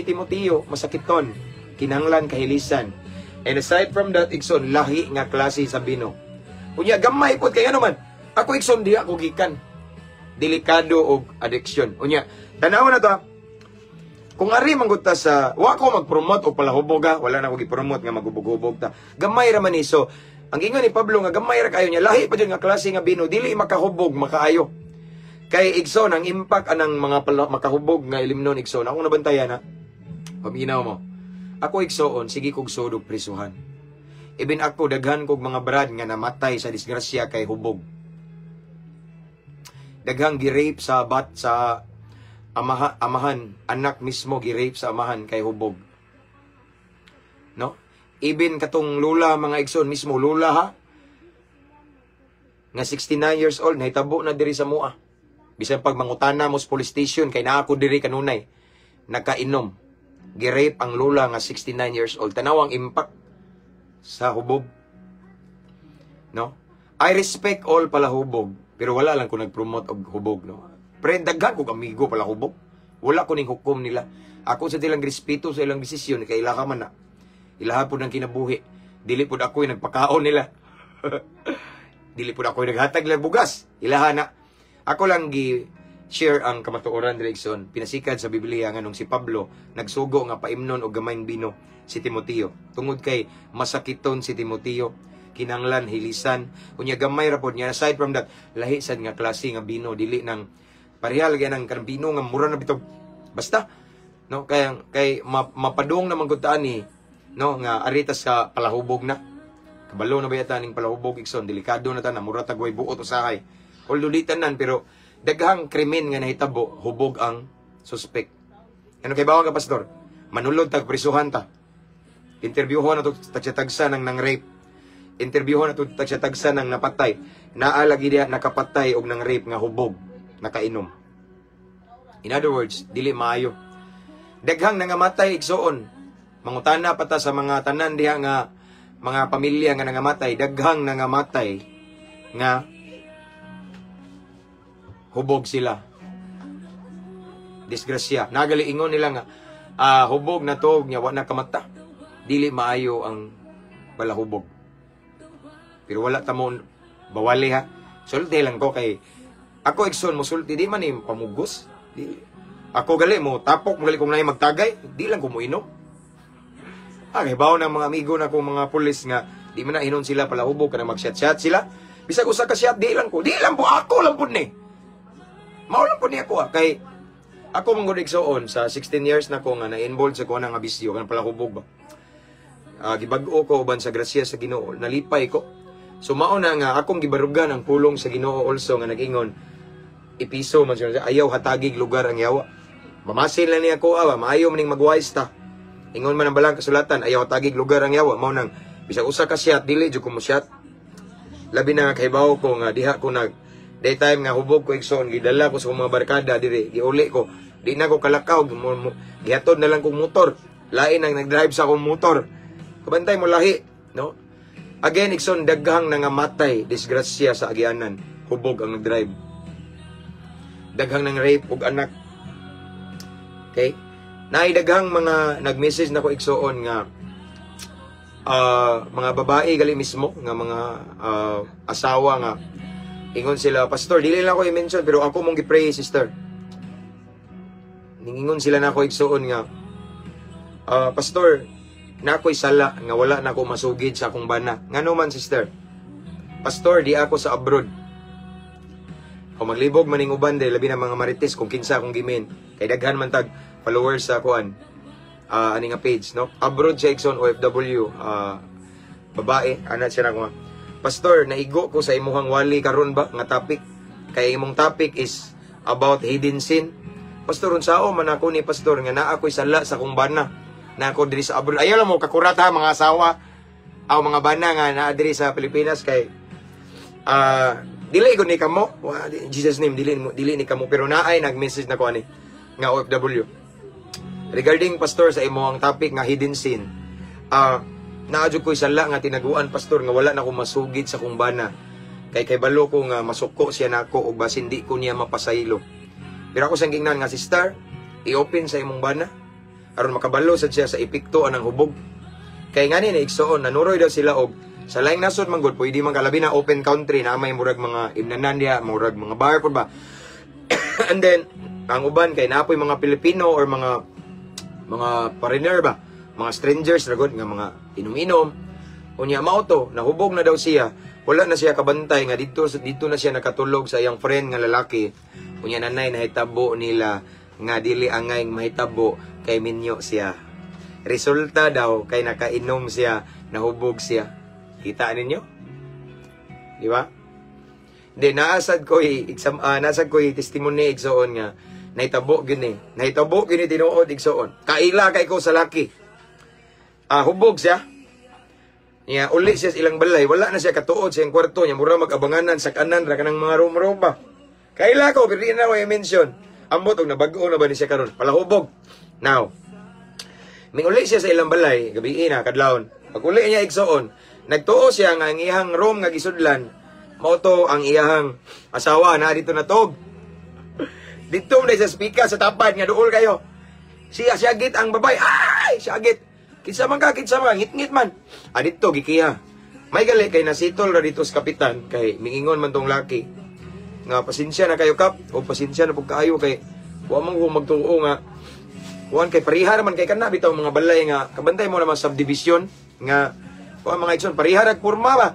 Timoteo masakiton, kinahanglan kahilisan. And aside from that, igsoon, lahi nga klase sa bino. Unya gamay pod kay ano man. Ako, igsoon, diha ko gikan. Delikado og addiction. Unya, tanaw na to ha. Kung ari man gud ta sa, wa ko mag-promote og palahubog ha, wala na ko gi-promote nga magubog-hubog ta. Gamay ra man ni. So ang ingon ni Pablo nga gamay ra kayo niya, lahi pa jud nga klase nga bino, dili makahubog, makaayo. Kay igsoon, ang impact anang mga makahubog nga ilimnon, igsoon, akong nabantayan ha. Paminaw mo. Ako, igsoon, sige kog sudog prisuhan. Ibin ako, daghan kog mga brad nga namatay sa disgrasya kay hubog. Daghang gi-rape sa bat sa amahan, anak mismo gi-rape sa amahan kay hubog. No? Ibin katong lula, mga igsoon, mismo lula ha. Nga 69 years old, nahitabo na diri sa mua. Bisan pag mangutana mo sa police station kay naa ko diri kanunay. Nakainom. Gi-rape ang lola nga 69 years old. Tanaw ang impact sa hubog. No? I respect all palahubog, pero wala lang ko nag-promote og hubog, no. Pero daghan kog amigo palahubog. Wala ko ning hukom nila. Ako sa ilang respeto sa ilang desisyon kay ila ka man na. Ilaha pod ang kinabuhi. Dili pod ako yung nagpakaon nila. Dili pod ako yung naghatag nila bugas. Ilaha na. Ako lang gi share ang kamatuoran, direksyon. Pinasikad sa Biblia nga nung si Pablo nagsugo nga paimnon og gamayng bino si Timoteo. Tungod kay masakiton si Timoteo, kinanglan hilisan. Unya gamay ra pod niya. Aside from that, lahi sad nga klase nga bino, dili nang pareha lagi ng kanang bino nga mura na bitog. Basta no, kay kay mapadung naman gud ni, no, nga arita sa palahubog na. Kabalo na ba yata ning palahubog, igsoon? Delikado na ta na, mura tagway buot usahay. Although di tanan, pero daghang krimen nga nahitabo, hubog ang suspect. Ano kay bawang ka, pastor? Manulod tag prisuhan ta. Interviewhon na to tagsa-tagsa ng nang rape. Interviewhon na to tagsa-tagsa ng napatay. Naa lagi diha nakapatay og nang rape nga hubog, nakainom. In other words, dili maayo. Daghang nangamatay, igsoon. Mangutana pa ta sa mga tanan diha nga mga pamilya nga nangamatay, daghang nangamatay nga hubog sila. Disgrasya. Nagali ingon nila nga hubog na to nya wa na kamata. Dili maayo ang balahubog. Pero wala ta mo bawali ha. Sulti lang ko kay ako, igsoon, musulti di man ni pamugos. Di. Ako gali mo tapok mo gali kung naay magtagay, di lang ko moinom. Ah, kay bawo ng mga amigo na kong mga pulis nga di man na hinon sila palahubog kana mag-shot-shot sila. Bisag usa ka shot, di lang ko. Di lang po, ako lang pud ni. Mao lang pud ni ako ah. Kay ako man gud, igsoon, sa 16 years na ko nga na-involved sa kuha nga bisyo kanang palahubog ba. Gibag-o ko uban sa grasya sa Ginoo, nalipay ko. So mao na nga akong gibarugan ang pulong sa Ginoo also nga nag-ingon, Epeso man siya, ayaw hatagig lugar ang yawa. Mamasin lang niya ko awa, maayo man ning magwise ta. Ingon man ang balang kasulatan, ayaw hatagig lugar ang yawa. Mao nang bisag usa ka shot, dili jud ko mo shot. Labi na nga kahibaw ko nga diha ko nag daytime nga hubog ko, igsoon, gidala ko sa akong mga barkada diri, giuli ko. Di na ko kalakaw, gihatod na lang kong motor. Lain ang nag-drive sa akong motor. Kabantay mo lahi, no? Again, igsoon, daghang nangamatay, disgrasya sa agianan, hubog ang nag-drive. Daghang nang rape og anak. Okay? Naay daghang mga nag-message na ko, igsoon, nga mga babae gali mismo nga mga asawa nga ingon sila, "Pastor," dili lang ako i-mention pero ako mong gi-pray, sister. Ningingon sila na ako, igsoon, nga "Pastor, na ako'y sala nga wala na ako masugid sa akong bana." "Ngano man, sister?" "Pastor, di ako sa abroad." Kung maglibog maning uban dahil labi na mga marites kung kinsa akong gimin. Kay daghan man tag followers sa kuan. Ani nga page, no? Abroad siya, igsoon, OFW, babae, ana siya na ko nga, "Pastor, naigo ko sa imuhang wali karon ba nga topic. Kay imong topic is about hidden sin. Pastor, unsao man ako ni, pastor, nga naa ko'y sala sa akong bana. Na ako diri sa abroad." Ayaw lang mo kakurat ha, mga asawa aw mga bana nga naa diri sa Pilipinas kay dili ko ni kamo. In Jesus name, dili dili ni kamo, pero naay nag-message na ko ani nga OFW. "Regarding, pastor, sa imo ang topic nga hidden sin. Naa jud ko'y sala nga tinaguan, pastor, nga wala na ko masugid sa kong bana. Kay balo ko nga masuko siya nako og basin di ko niya mapasaylo." Pero ako sang gingnan nga, "Sister, i-open sa imong bana aron makabalo sad siya sa epekto anang hubog." Kay ngani na, igsoon, nanuroy daw sila og sa laing nasod man gud pwede man kalabi na open country na may murag mga imnanan diha, murag mga bar pud ba. And then ang uban kay napoy mga Pilipino or mga foreigner ba, mga strangers ra gud nga mga inom-inom. Unya mao to, nahubog na daw siya. Wala na siya kabantay nga didto didto na siya nakatulog sa iyang friend nga lalaki. Unya nanay nahitabo nila nga dili angay mahitabo kay minyo siya. Resulta daw kay nakainom siya, nahubog siya. Kita ninyo? Di ba? Di naasad ko exam naasad ko testimony, igsoon, nga nahitabo gini. Nahitabo gini tinuod, igsoon. Kaila kay ko sa laki. Hubog siya. Niya uli siya sa ilang balay, wala na siya katuod sa iyang kwarto niya, mura mag-abanganan sa kanan ra kanang mga room room ba. Kaila ko pero di na ko i-mention. Ambot og nabag-o na ba ni siya karon? Palahubog. Now, minguli siya sa ilang balay, gabi na kadlawon. Pag uli niya, igsoon, nagtuo siya nga ang iyang room nga gisudlan, mao to ang iyang asawa na dito na tog. Dito na sa speaker sa tapad nga duol kayo. Siya siyagit ang babay. Ay, siyagit. Kinsa man ka, kinsa man ka, ngit-ngit man. Ah, dito gikiha. May gali kay nasitol ra dito sa kapitan kay mingingon man tong laki. Nga pasensya na kayo, kap, o pasensya na pud kaayo kay wa man ko magtuo nga kuan kay pareha naman kay kana bitaw mga balay nga kabantay mo naman subdivision nga kuan, mga igsoon, pareha rag porma ba.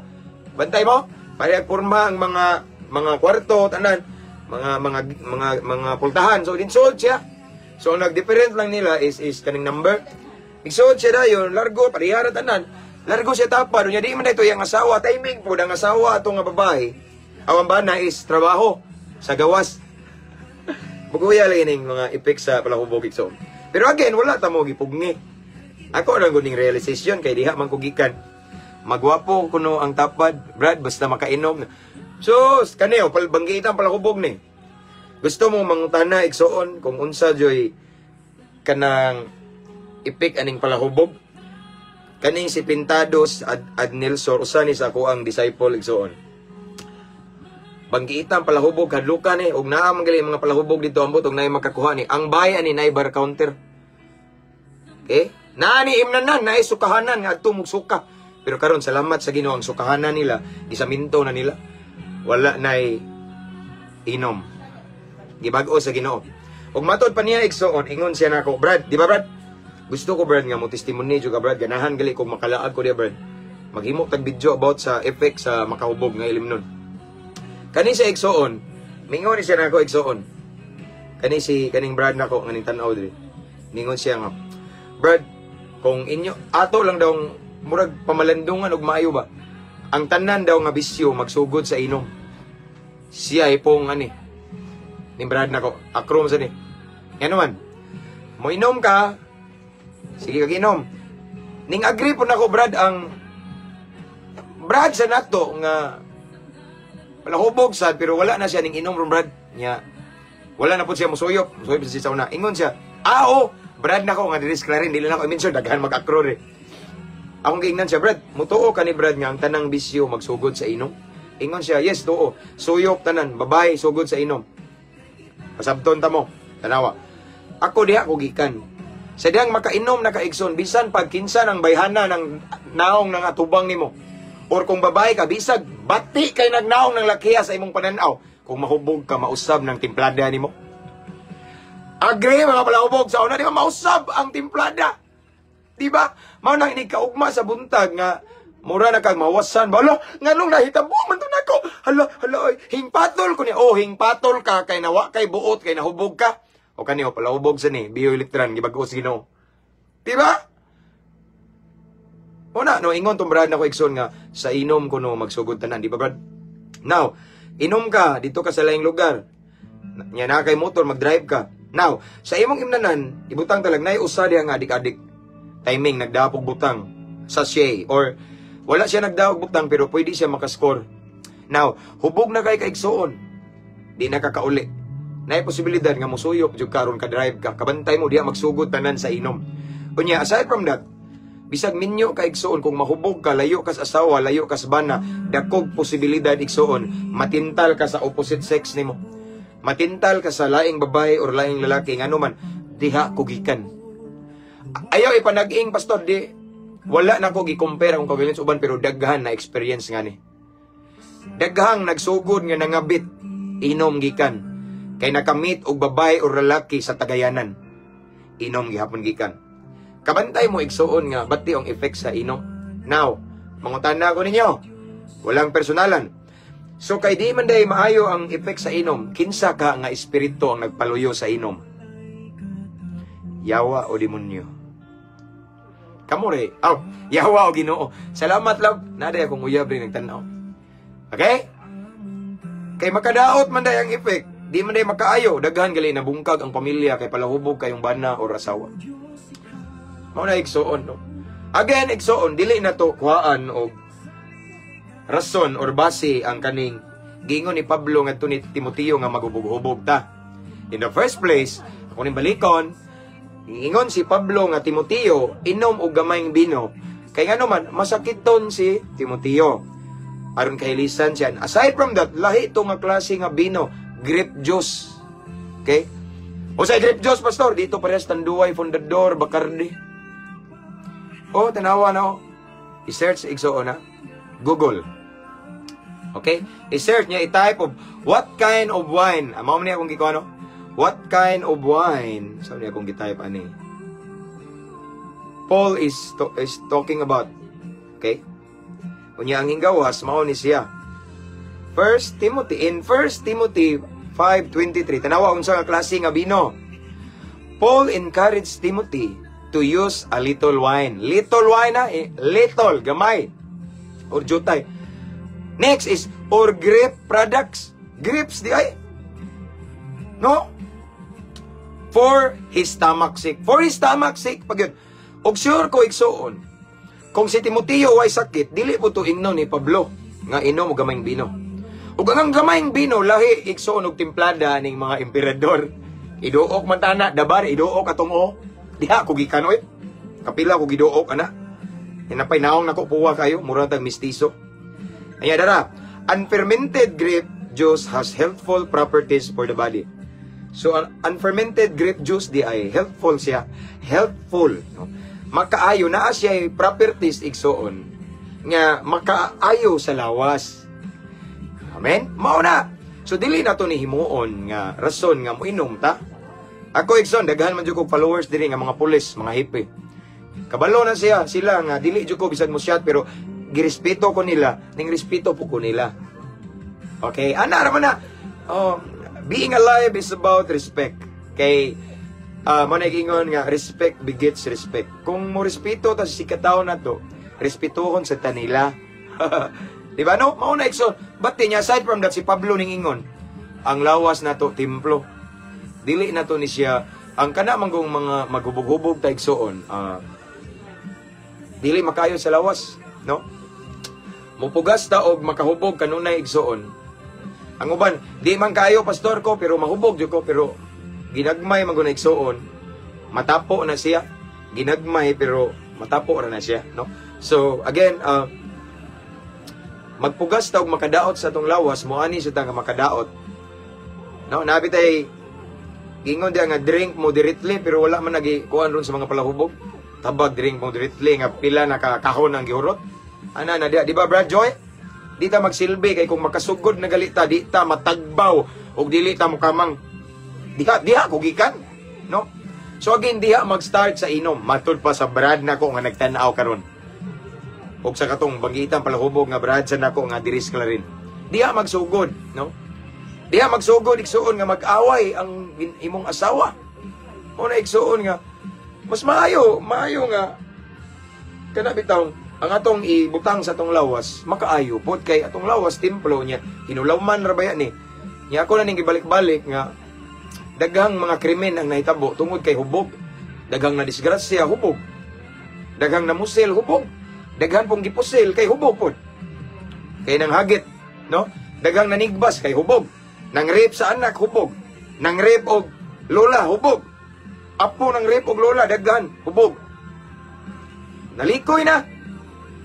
Bantay mo? Pareha porma ang mga kwarto tanan, mga pultahan. So din siya. So ang nag-different lang nila is kaning number. Igsood siya dayon, largo pareha ra tanan. Largo siya tapad, unya di man ito yang asawa, timing po ang asawa ato nga babae. Awang bana is trabaho sa gawas. Buguya lang ining mga effect sa palahubog, igsoon. Pero again, wala ta mo gipugni. Ako lang guning realization kay diha man ko gikan. Magwapo kuno ang tapad, Brad, basta makainom. So, kaniyo, palbanggitan palahubog ni. Gusto mo mangutana, igsoon, kung unsa joy kanang epek aning palahubog? Kaning si Pintados ad Nilsor, usa ni sa ako ang disciple, igsoon. Banggitan palahubog hadlukan ni og naa man gali mga palahubog dito, ambot og naay makakuha ni. Ang bahay ani naay bar counter. Okay? Naa ni imnanan, naay sukahanan nga adto mog suka. Pero karon, salamat sa Ginoo, ang sukahanan nila gisaminto na nila. Wala nay inom. Gibag-o sa Ginoo. Ug matod pa niya, igsoon, ingon siya nako, "Brad, di ba, Brad? Gusto ko, Brad, nga mo testimony jud ka, Brad, ganahan gali kog makalaag ko diya, Brad. Maghimo tag video about sa effect sa makahubog nga ilimnon." Kani sa igsoon, mingon ni siya nako, igsoon. Kani si kaning Brad nako nganing tan-aw diri. Ningon siya nga, "Brad, kung inyo ato lang daw murag pamalandungan og maayo ba. Ang tanan daw nga bisyo magsugod sa inom." Siya ay pong ani. Ni Brad nako, akrom sa ni. Ngano man, mo inom ka, sige kag inom. Ning agree po nako, Brad, ang Brad sa nato nga palahubog sad pero wala na siya ning inom ron, Brad. Nya wala na po siya musuyop, musuyop siya sa una. Ingon siya, "Ah, oh, Brad nako nga diri sa Clarin, dili na ako i-mention, daghan mag-akro re." Akong giingnan siya, "Brad, mutuo ka ni, Brad, nga ang tanang bisyo magsugod sa inom?" Ingon siya, "Yes, tuo. Suyop tanan, babae sugod sa inom." Pasabton ta mo, tanawa. Ako diha ko gikan. Sa dihang makainom na ka, igsoon, bisan pag kinsa ng bayhana ng naong ng atubang nimo. Or kung babae ka, bisag bati kay nagnaong ng lakiha sa imong pananaw. Kung mahubog ka, mausab ng timplada nimo. Agree, mga palahubog, sa una, di ba mausab ang timplada? Di ba? Mao nang inig kaugma sa buntag nga mura na kag mawasan ba? Hala, nganong nahitabo man to nako? Hala, hala, oy, hingpatol ko niya. Oh, hingpatol ka kay nawa kay buot kay nahubog ka. O kani o palahubog sa ni, Bio Electran gibag-o sa Ginoo. Di ba? Una, no, ingon tong Brad na ko, igsoon, nga sa inom ko no magsugod tanan, di ba, Brad? Now, inom ka, dito ka sa laing lugar. Nya na kay motor, mag-drive ka. Now, sa imong imnanan, ibutang talag nay usa diha nga adik-adik. Timing nagdapog butang sachet or wala siya nagdaog butang pero pwede siya makascore. Now, hubog na kay kaigsoon. Di na ka kauli. Naay posibilidad nga musuyop jud karon ka drive ka. Kabantay mo diha magsugod tanan sa inom. Unya, aside from that, bisag minyo ka, igsoon, kung mahubog ka, layo ka sa asawa, layo ka sa bana, dakog posibilidad, igsoon, matintal ka sa opposite sex nimo. Matintal ka sa laing babae or laing lalaki, ngano man, diha kugikan. Ayaw ipanag-ing, pastor, di wala na ko gi-compare akong kaugalingon sa uban pero daghan na experience nga ni. Daghang nagsugod nga nangabit inom gikan kay nakamit og babae or lalaki sa tagayanan. Inom gihapon gikan. Kabantay mo, igsuon, nga bati ang effect sa inom. Now, mangutana ko ninyo. Walang personalan. So kay di man day maayo ang effect sa inom, kinsa ka nga espiritu ang nagpaluyo sa inom? Yawa o demonyo? Kamo re. Oh, yawa o Ginoo. Salamat, love. Naday akong uyab rin nagtanaw. Okay? Kay makadaot man day ang effect. Di man day makaayo. Daghan gali na bungkag ang pamilya kay palahubog kayong bana or asawa. Mao na, igsuon, no? Again, igsoon, dili na to kuhaan og rason or base ang kaning giingon ni Pablo ngadto ni Timoteo nga magubog-hubog ta. In the first place, ako ning balikon, giingon si Pablo nga Timoteo, inom og gamayng bino. Kay ngano man, masakiton si Timoteo. Aron kahilisan siya. Aside from that, lahi to nga klase nga bino, grape juice. Okay? O sa grape juice, pastor, dito parehas Tanduay, Fundador, Bacardi. Oh, tanawa na oh. I-search, igsoon na. Google. Okay? I-search niya, i-type of what kind of wine. Mao niya akong gikuha, no? What kind of wine? Saan niya akong gi-type ani? Paul is talking about. Okay? Unya ang hinggawas, mao ni siya. First Timothy, in 1 Timothy 5:23, tanawa unsa nga klase nga bino. Paul encouraged Timothy to use a little wine. Little wine na, eh, little, gamay. Or jutay. Next is, or grape products. Grapes, di ay? No? For his stomach sake. For his stomach sake, pag yun. Og sure ko, igsuon, kung si Timoteo way sakit, dili po to ingnon ni Pablo nga inom og gamayng bino. Ug ang gamayng bino lahi, igsuon, og timplada ning mga emperador. Iduok man tana, dabar iduok atong o. Diha ko gikan oy. Kapila ko giduok ana. Hinapay naong nako puwa kayo, mura tag mistiso. Anya dara, unfermented grape juice has healthful properties for the body. So ang unfermented grape juice di ay healthful siya. Healthful, no? Makaayo naa siya properties, igsuon, nga makaayo sa lawas. Amen? Mao na. So dili na to ni himuon nga rason nga moinom ta. Ako, igsoon, daghan man jud kog followers diri nga mga pulis, mga hepe. Kabalo na siya, sila nga dili jud ko bisan mo shot pero girespeto ko nila, ning respeto po ko nila. Okay, ana ra man na. Oh, being alive is about respect. Kay mo na ingon nga respect begets respect. Kung mo respeto ta sa sikataw na to, respetuhon sa tanila. Di ba, no? Mao na, igsoon. But niya, aside from that, si Pablo ning ingon, ang lawas nato templo. Dili na to ni siya ang kana manggong mga maghubog-hubog ta, igsoon. Dili makayo sa lawas, no? Mupugas ta og makahubog kanunay, igsoon. Ang uban, di man kayo pastor ko pero mahubog jud ko, pero ginagmay man gud na, igsoon. Matapo na siya. Ginagmay pero matapo ra na siya, no? So again, magpugas ta og makadaot sa atong lawas, moani sa ta nga makadaot. No, nabi tay gingon diya nga drink moderately pero wala man nagi kuan ron sa mga palahubog. Tabag drink moderately nga pila na ka kahon ang gihurot. Ana na diya, di ba, Brad Joy? Di ta magsilbi kay kung makasugod na galita, di ta matagbaw og dili ta mokamang. Diha diha ko gikan, no? So again, diha mag-start sa inom. Matud pa sa brad nako nga nagtan-aw karon. Og sa katong banggitan palahubog nga brad sa nako nga diri sa Clarin. Diha magsugod, no? Diha magsugod, igsuon, nga mag-away ang imong asawa. Mo na, igsuon, nga mas maayo, maayo nga kana bitaw ang atong ibutang sa atong lawas makaayo pod kay atong lawas templo niya, hinulawman ra baya ni. Nya ako na ning gibalik-balik nga daghang mga krimen ang nahitabo tungod kay hubog. Daghang na disgrasya, hubog. Daghang namusil, hubog. Daghan pong gipusil kay hubog pod. Kay nang hagit, no? Daghang nanigbas kay hubog. Nang rape sa anak, hubog. Nang rape og lola, hubog. Apo nang rape og lola, daghan, hubog. Nalikoy na.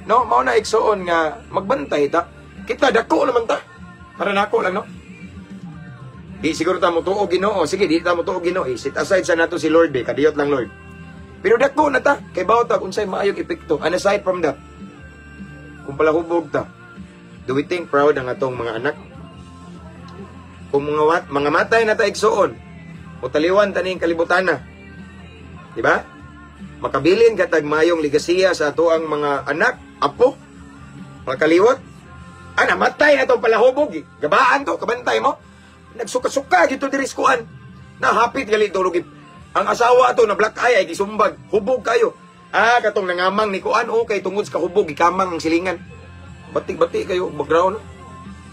No, mao na, igsuon, nga magbantay ta. Kita dako naman ta. Para nako lang, no. Di siguro ta mo tuo Ginoo. Sige, di ta mo tuo Ginoo. Eh, set aside sa nato si Lord be, kadiyot lang, Lord. Pero dako na ta, kay bawat ta unsay maayong epekto. And aside from that, kung palahubog ta, do we think proud ang atong mga anak? Kung mga matay na ta, igsuon, o taliwan ta ning kalibutan na. Di ba? Makabilin ka tag mayong ligasiya sa ato ang mga anak, apo, mga kaliwat. Ah, namatay na tong palahubog. Eh. Gabaan to, kabantay mo. Nagsuka-suka dito diri sa kuan. Nahapit gali tulog. Ang asawa ato na black eye ay gisumbag. Hubog kayo. Ah, katong nangamang ni kuan, okay, tungod sa kahubog gikamang ang silingan. Batik-batik kayo background.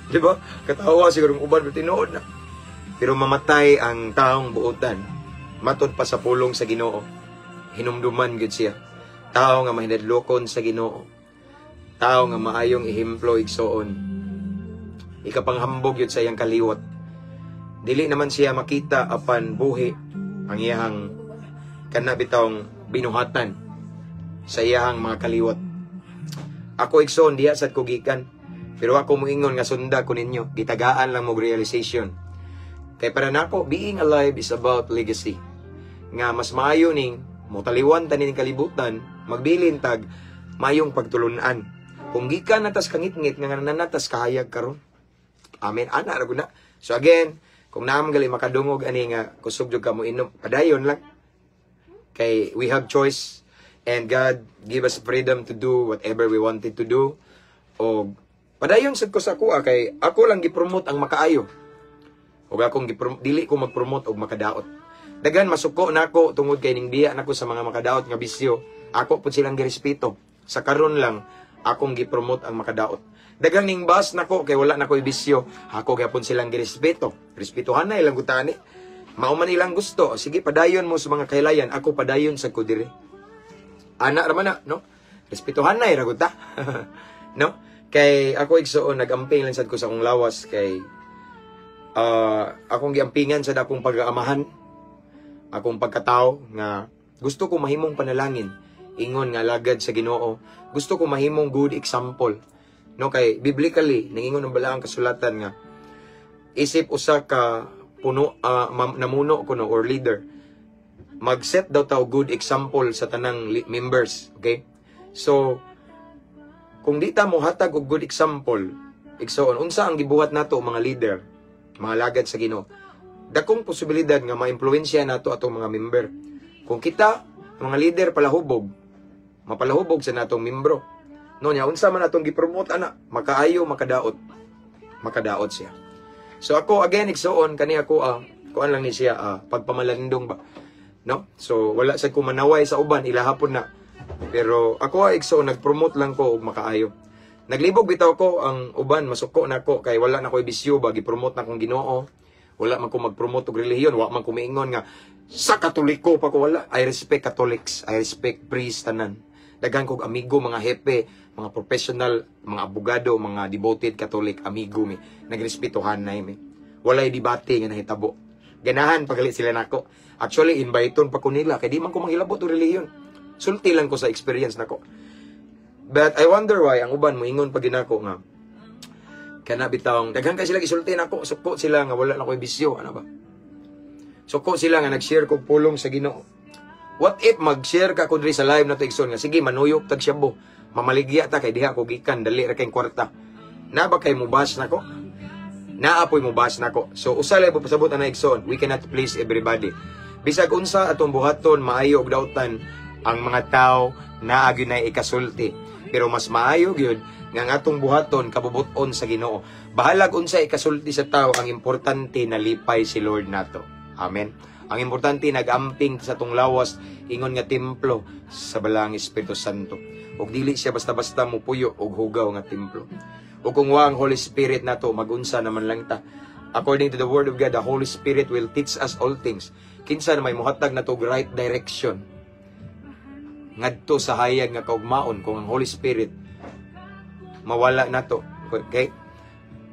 Di ba? Katawa siguro ang uban pero tinuod na. Pero mamatay ang taong buotan. Matod pa sa pulong sa Ginoo. Hinumduman gyud siya. Tao nga mahinadlokon sa Ginoo. Tao nga maayong ehemplo, igsoon. Ikapanghambog yun sa iyang kaliwat. Dili naman siya makita apan buhi ang iyang kana bitawng binuhatan sa iyang mga kaliwat. Ako, igsoon, diha sad ko gikan. Pero ako moingon nga sunda ko ninyo, gitagaan lang mo realization. Kay para nako, being alive is about legacy. Nga mas maayo ning motaliwan ta ning kalibutan, magbilin tag mayong pagtulunan. Kung gikan na tas kangitngit nga nanatas kahayag karon. Amen. Ana ra gud na. So again, kung naa man gali makadungog ani nga kusog jud ka mo inom, padayon lang. Kay we have choice and God give us freedom to do whatever we wanted to do. O padayon sad ko sa kuha kay ako lang gi-promote ang makaayo. Ug akong dili ko mag-promote og makadaot. Daghan masuko nako tungod kay ning biya nako sa mga makadaot nga bisyo. Ako pud silang girespeto. Sa karon lang akong gi-promote ang makadaot. Daghang ning bash nako kay wala nako bisyo. Ako gyapon silang girespeto. Respetuhan na ilang gutani. Mao man ilang gusto. Sige, padayon mo sa mga kahilayan. Ako padayon sa ko diri. Ana ra man na, no? Respetuhan na ra gud ta. No? Kay ako, igsuon, nagamping lang sad ko sa akong lawas kay akong giampingan sa akong pag-aamahan, akong pagkatao nga gusto ko mahimong panalangin, ingon nga alagad sa Ginoo. Gusto ko mahimong good example. No, kay biblically ningingon ang balaang kasulatan nga isip usa ka puno namuno kuno or leader, mag-set daw ta og good example sa tanang members, okay? So kung di ta mo hatag og good example, igsoon, unsa ang gibuhat nato mga leader, mga lagad sa Ginoo, dakong posibilidad nga maimpluwensya nato atong mga member. Kung kita mga leader palahubog, mapalahubog sa natong membro, no? Nya unsa man atong gipromote ana, makaayo, makadaot, makadaot siya. So ako again, igsoon, kani ako kuan lang ni siya, pagpamalandong ba, no? So wala sa ko manaway sa uban, ilahapon na. Pero ako ay, igsoon, nag-promote lang ko og makaayo. Naglibog bitaw ko ang uban masuko nako kay wala na ko'y bisyo ba, gi-promote na kong Ginoo. Wala man ko mag-promote og relihiyon, wa man ko miingon nga sa Katoliko pa ko, wala. I respect Catholics, I respect priests, tanan. Daghan kog amigo mga hepe, mga professional, mga abogado, mga devoted Catholic, amigo mi. Nagrespetuhan na mi. Walay debate nga nahitabo. Ganahan pagali sila nako. Actually, inviteon pa ko nila kay di man ko manghilabot og relihiyon. Sulti lang ko sa experience nako. But I wonder why ang uban moingon pa ginako nga kana bitawng daghan kay sila gisulti nako, suko sila nga wala na ko'y bisyo, ano ba? Suko sila nga nag-share kog pulong sa Ginoo. What if mag-share ka ko diri sa live na to, igsoon, nga sige, manuyok tag shabu. Mamaligya ta kay diha ko gikan, dali ra kay kwarta. Na ba kay mubash nako? Naa poy mubash nako. So usa lang pasabot ana, igsoon, we cannot please everybody. Bisag unsa atong buhaton, maayo og dautan, ang mga tao naa gyud nay ikasulti. Pero mas maayo gyud nga ang atong buhaton kabubut-on sa Ginoo. Bahalag unsa ikasulti sa tao, ang importante nalipay si Lord nato. Amen. Ang importante nagamping sa atong lawas ingon nga templo sa Balaang Espiritu Santo. Ug dili siya basta-basta mupuyo og hugaw nga templo. Ug kung wa ang Holy Spirit nato, magunsa naman lang ta. According to the Word of God, the Holy Spirit will teach us all things. Kinsa na may muhatag nato og right direction ngadto sa hayag nga kaugmaon kung ang Holy Spirit mawala nato? Okay?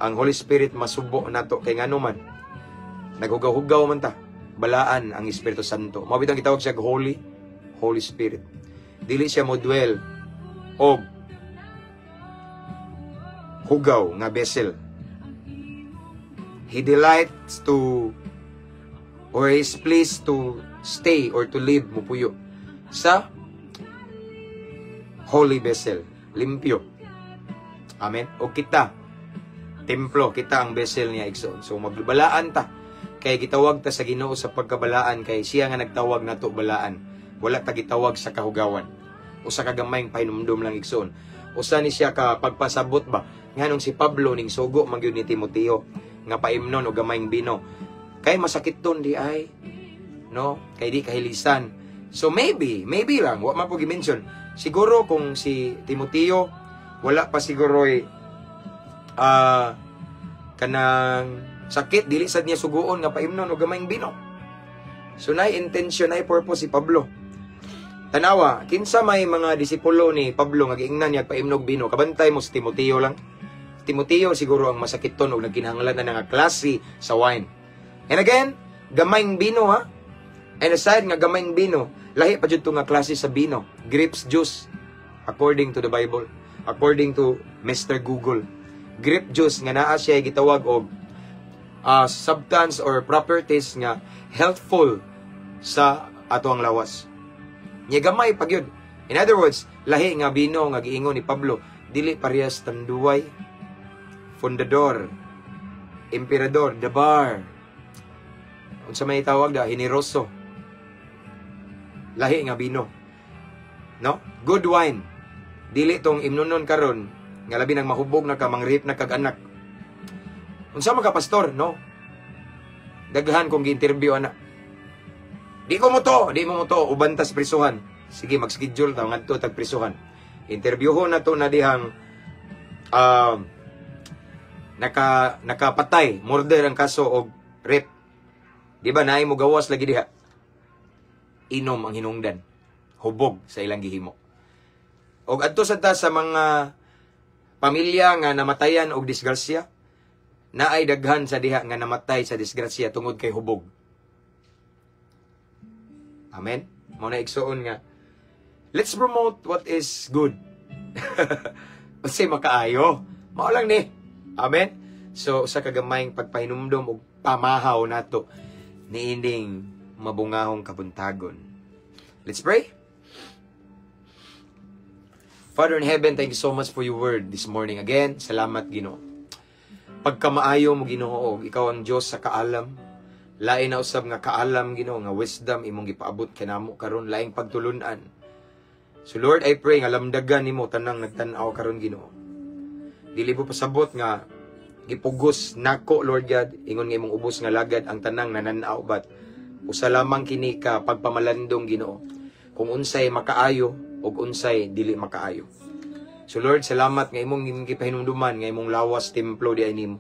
Ang Holy Spirit masubo nato kay ngano man naghugaw-hugaw man ta. Balaan ang Espiritu Santo. Mao bitang gitawag siya og Holy Holy Spirit. Dili siya mo dwell og hugaw nga vessel. He delights to or is pleased to stay or to live, mupuyo sa holy vessel, limpyo. Amen. O kita, templo, kita ang vessel niya, igsoon. So magbalaan ta kay gitawag ta sa Ginoo sa pagkabalaan kay siya nga nagtawag nato balaan. Wala ta gitawag sa kahugawan. Usa ka gamayng pahinumdum lang, igsoon. Usa ni siya ka pagpasabot ba nganong si Pablo ning sugo man gyud ni Timoteo nga paimnon og gamayng bino. Kay masakit ton di ay, no? Kay di kahilisan. So maybe, maybe lang, wa man po gi-mention. Siguro kung si Timoteo wala pa siguro kanang sakit, dili sad niya suguon nga paimnon og gamayng bino. So nay intention, nay purpose si Pablo. Tanawa, kinsa may mga disipulo ni Pablo nga giingnan niya paimnog bino, kabantay mo si Timoteo lang. Timoteo siguro ang masakiton og nagkinahanglan na nga klase sa wine. And again, gamayng bino ha. And aside nga gamayng bino, lahi pa jud to nga klase sa bino, grapes juice according to the Bible, according to Mr. Google. Grape juice nga naa siya gitawag og substance or properties nga healthful sa ato ang lawas. Nya gamay pa gyud. In other words, lahi nga bino nga giingon ni Pablo, dili parehas Tanduay, Fundador, Emperador, The Bar. Unsa may tawag da, Generoso. Lahi nga bino. No? Good wine. Dili tong imnonon karon nga labi nang mahubog na ka, mangrip na kag anak. Unsa man ka, pastor, no? Daghan kong gi-interview ana. Di ko mo to, di mo mo to, uban tas prisuhan. Sige, mag-schedule ta ngadto tag prisuhan. Interviewhon na to na dihang nakapatay, murder ang kaso og rape. Di ba naay mo gawas lagi diha? Inom ang hinungdan. Hubog sa ilang gihimo. Og adto sa ta sa mga pamilya nga namatayan og disgrasya, naay daghan sa diha nga namatay sa disgrasya tungod kay hubog. Amen? Mao na, igsuon, nga let's promote what is good. Kasi makaayo. Mao lang ni. Amen? So, sa kagamayng pagpahinumdom og pamahaw nato niining mabungahong kabuntagon. Let's pray. Father in heaven, thank you so much for your word this morning again. Salamat, Ginoo. Pagkamaayo mo, Ginoo, og ikaw ang Dios sa kaalam. Lain na usab nga kaalam, Ginoo, nga wisdom imong gipaabot kanamo karon, laing pagtulunan. So Lord, I pray nga lamdagan nimo tanang nagtan-aw karon, Ginoo. Dili po pasabot nga gipugos nako, Lord God, ingon nga imong ubos nga lagad ang tanang nananaw, but usa lamang kini ka pagpamalandong, Ginoo, kung unsay makaayo ug unsay dili makaayo. So Lord, salamat nga imong gipahinumduman nga imong lawas templo di ay nimo.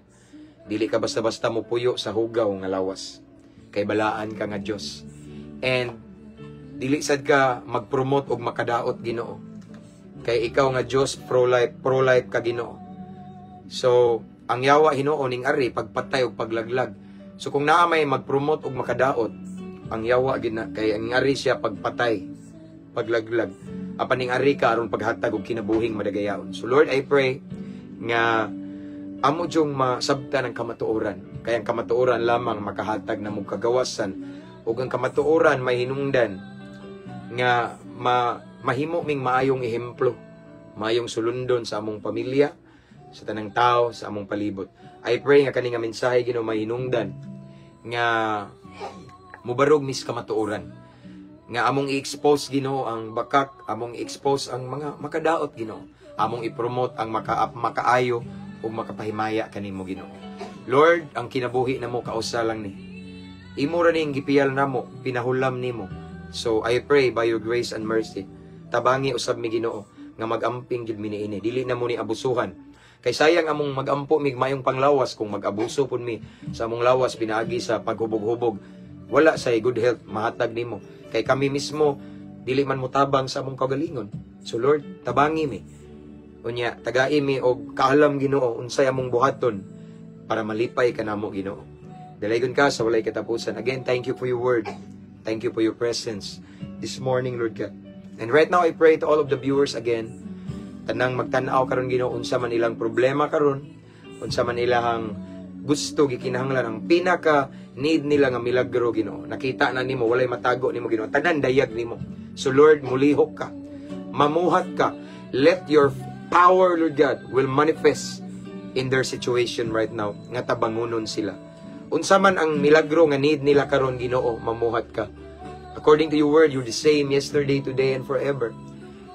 Dili ka basta-basta mo puyo sa hugaw nga lawas. Kay balaan ka nga Dios. And dili sad ka mag-promote og makadaot, Ginoo. Kay ikaw nga Dios pro-life, pro-life ka, Ginoo. So, ang yawa hinuon ning ari pagpatay og paglaglag. So kung naa may mag-promote og makadaot, ang yawa gid na, kay ang ari siya pagpatay, paglaglag. Apan ning ari ka aron paghatag og kinabuhing madagayaon. So Lord, I pray nga amo jung masabtan ang kamatuoran. Kay ang kamatuoran lamang makahatag na mong kagawasan ug ang kamatuoran may hinungdan nga mahimo ming maayong ehemplo, maayong sulundon sa among pamilya, sa tanang tao, sa among palibot. I pray nga kani nga mensahe, Ginoo, may hinungdan nga mubarog mis kamatuoran. Nga among i-expose, Ginoo, ang bakak, among i-expose ang mga makadaot, Ginoo. Among i-promote ang makaayo ug makapahimaya kanimo, Ginoo. Lord, ang kinabuhi namo kausa lang ni. Imo ra ning gipiyal namo, pinahulam nimo. So I pray by your grace and mercy, tabangi usab mi, Ginoo, nga mag-amping jud mi niini. Dili na mo ni abusuhan. Kay sayang among magampo mig mayong panglawas kung mag-abuso pud mi sa among lawas pinaagi sa paghubog-hubog. Wala say good health mahatag nimo. Kay kami mismo dili man motabang sa among kaugalingon. So Lord, tabangi mi. Unya, tagai mi og kaalam, Ginoo, unsay among buhaton para malipay ka namo, Ginoo. Dalaygon ka sa walay katapusan. Again, thank you for your word. Thank you for your presence this morning, Lord God. And right now, I pray to all of the viewers again, tanang magtan-aw karon, Ginoo, unsa man ilang problema karon, unsa man ilang gusto, gikinahanglan ang pinaka need nila nga milagro, Ginoo. Nakita na nimo, walay matago nimo, Ginoo. Tanan dayag nimo. So Lord, mulihok ka. Mamuhat ka. Let your power, Lord God, will manifest in their situation right now nga tabangunon sila. Unsa man ang milagro nga need nila karon, Ginoo, mamuhat ka. According to your word, you're the same yesterday, today, and forever.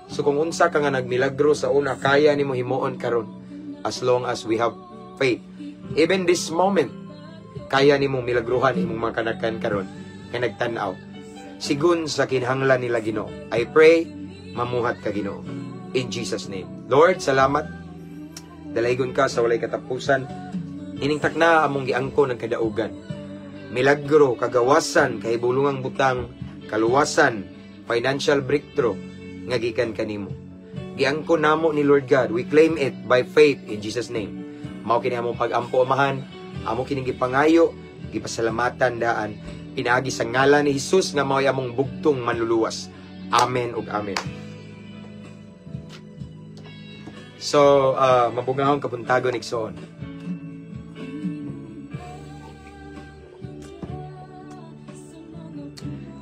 So kung unsa ka nga nagmilagro sa una, kaya nimo himuon karon as long as we have faith. Even this moment, kaya nimo milagruhan imong mga kanakan karon nga nagtan-aw. Sigun sa kinahanglan nila, Ginoo. I pray, mamuhat ka, Ginoo. In Jesus' name. Lord, salamat. Dalaygon ka sa walay katapusan. Ining takna among giangko ng kadaugan. Milagro, kagawasan, kahibulungang butang, kaluwasan. Financial breakthrough nga gikan kanimo. Giangko namo ni, Lord God, we claim it by faith in Jesus' name. Mao kini among pag-ampo, Amahan, amo kining gipangayo, gipasalamatan daan pinaagi sa ngalan ni Jesus nga mao'y among bugtong manluluwas. Amen ug amen. So, mabugahong kabuntagon, igsoon.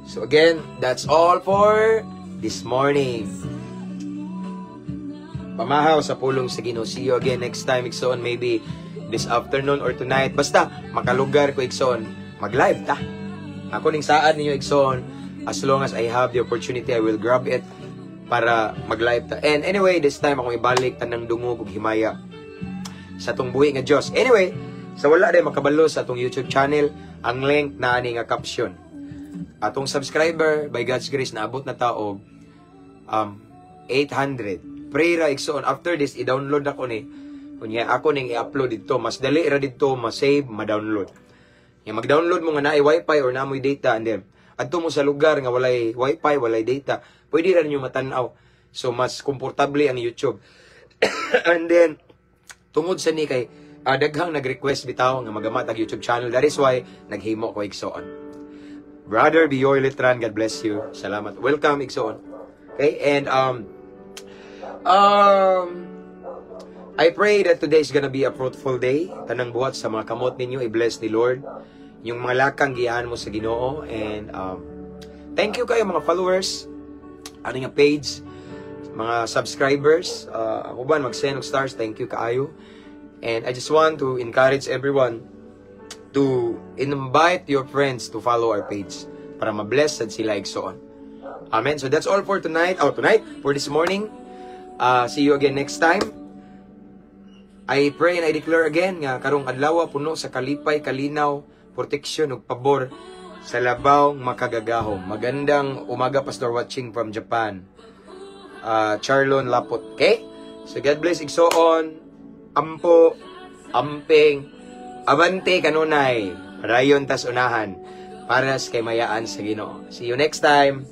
So again, that's all for this morning. Pamahaw sa pulong sa Ginoo. See you again next time, igsoon, maybe this afternoon or tonight. Basta makalugar ko, igsoon, mag-live ta. Ako ning saad ninyo, igsoon, as long as I have the opportunity, I will grab it para mag-live ta. And anyway, this time akong ibalik tanang dungog ug himaya sa atong buhi nga Dios. Anyway, sa wala day makabalo sa atong YouTube channel, ang link na ani nga caption. Atong subscriber, by God's grace, naabot na ta og 800. Pray ra, igsoon. After this, i-download ako ni. Kunya ako ning i-upload dito. Mas dali ra dito, ma-save, ma-download. Nga mag-download mo nga naay wifi or namoy data and then adto mo sa lugar nga walay wifi, walay data, pwede ra ninyo matan-aw. So mas komportable ang YouTube. And then tungod sa ni kay daghang nag-request bitaw nga magamat ang YouTube channel. That is why naghimo ko, igsoon. Brother Bioy Letran, God bless you. Salamat. Welcome, igsoon. Okay, and I pray that today is gonna be a fruitful day. Tanang buhat sa mga kamot ninyo, i-bless ni Lord. Yung mga lakang giyahan mo sa Ginoo and thank you kayo mga followers ano nga page, mga subscribers, uban mag-send og stars, thank you kaayo. And I just want to encourage everyone to invite your friends to follow our page para ma-bless sad sila, igsoon. Amen. So that's all for tonight. Oh, tonight, for this morning. See you again next time. I pray and I declare again nga karong adlaw puno sa kalipay, kalinaw, proteksyon ug pabor sa labaw makagagahom. Magandang umaga, Pastor, watching from Japan. Charlon Lapot. Okay? So God bless, igsoon. Ampo, amping, abante kanunay. Padayon tas unahan para sa kaymayaan sa Ginoo. See you next time.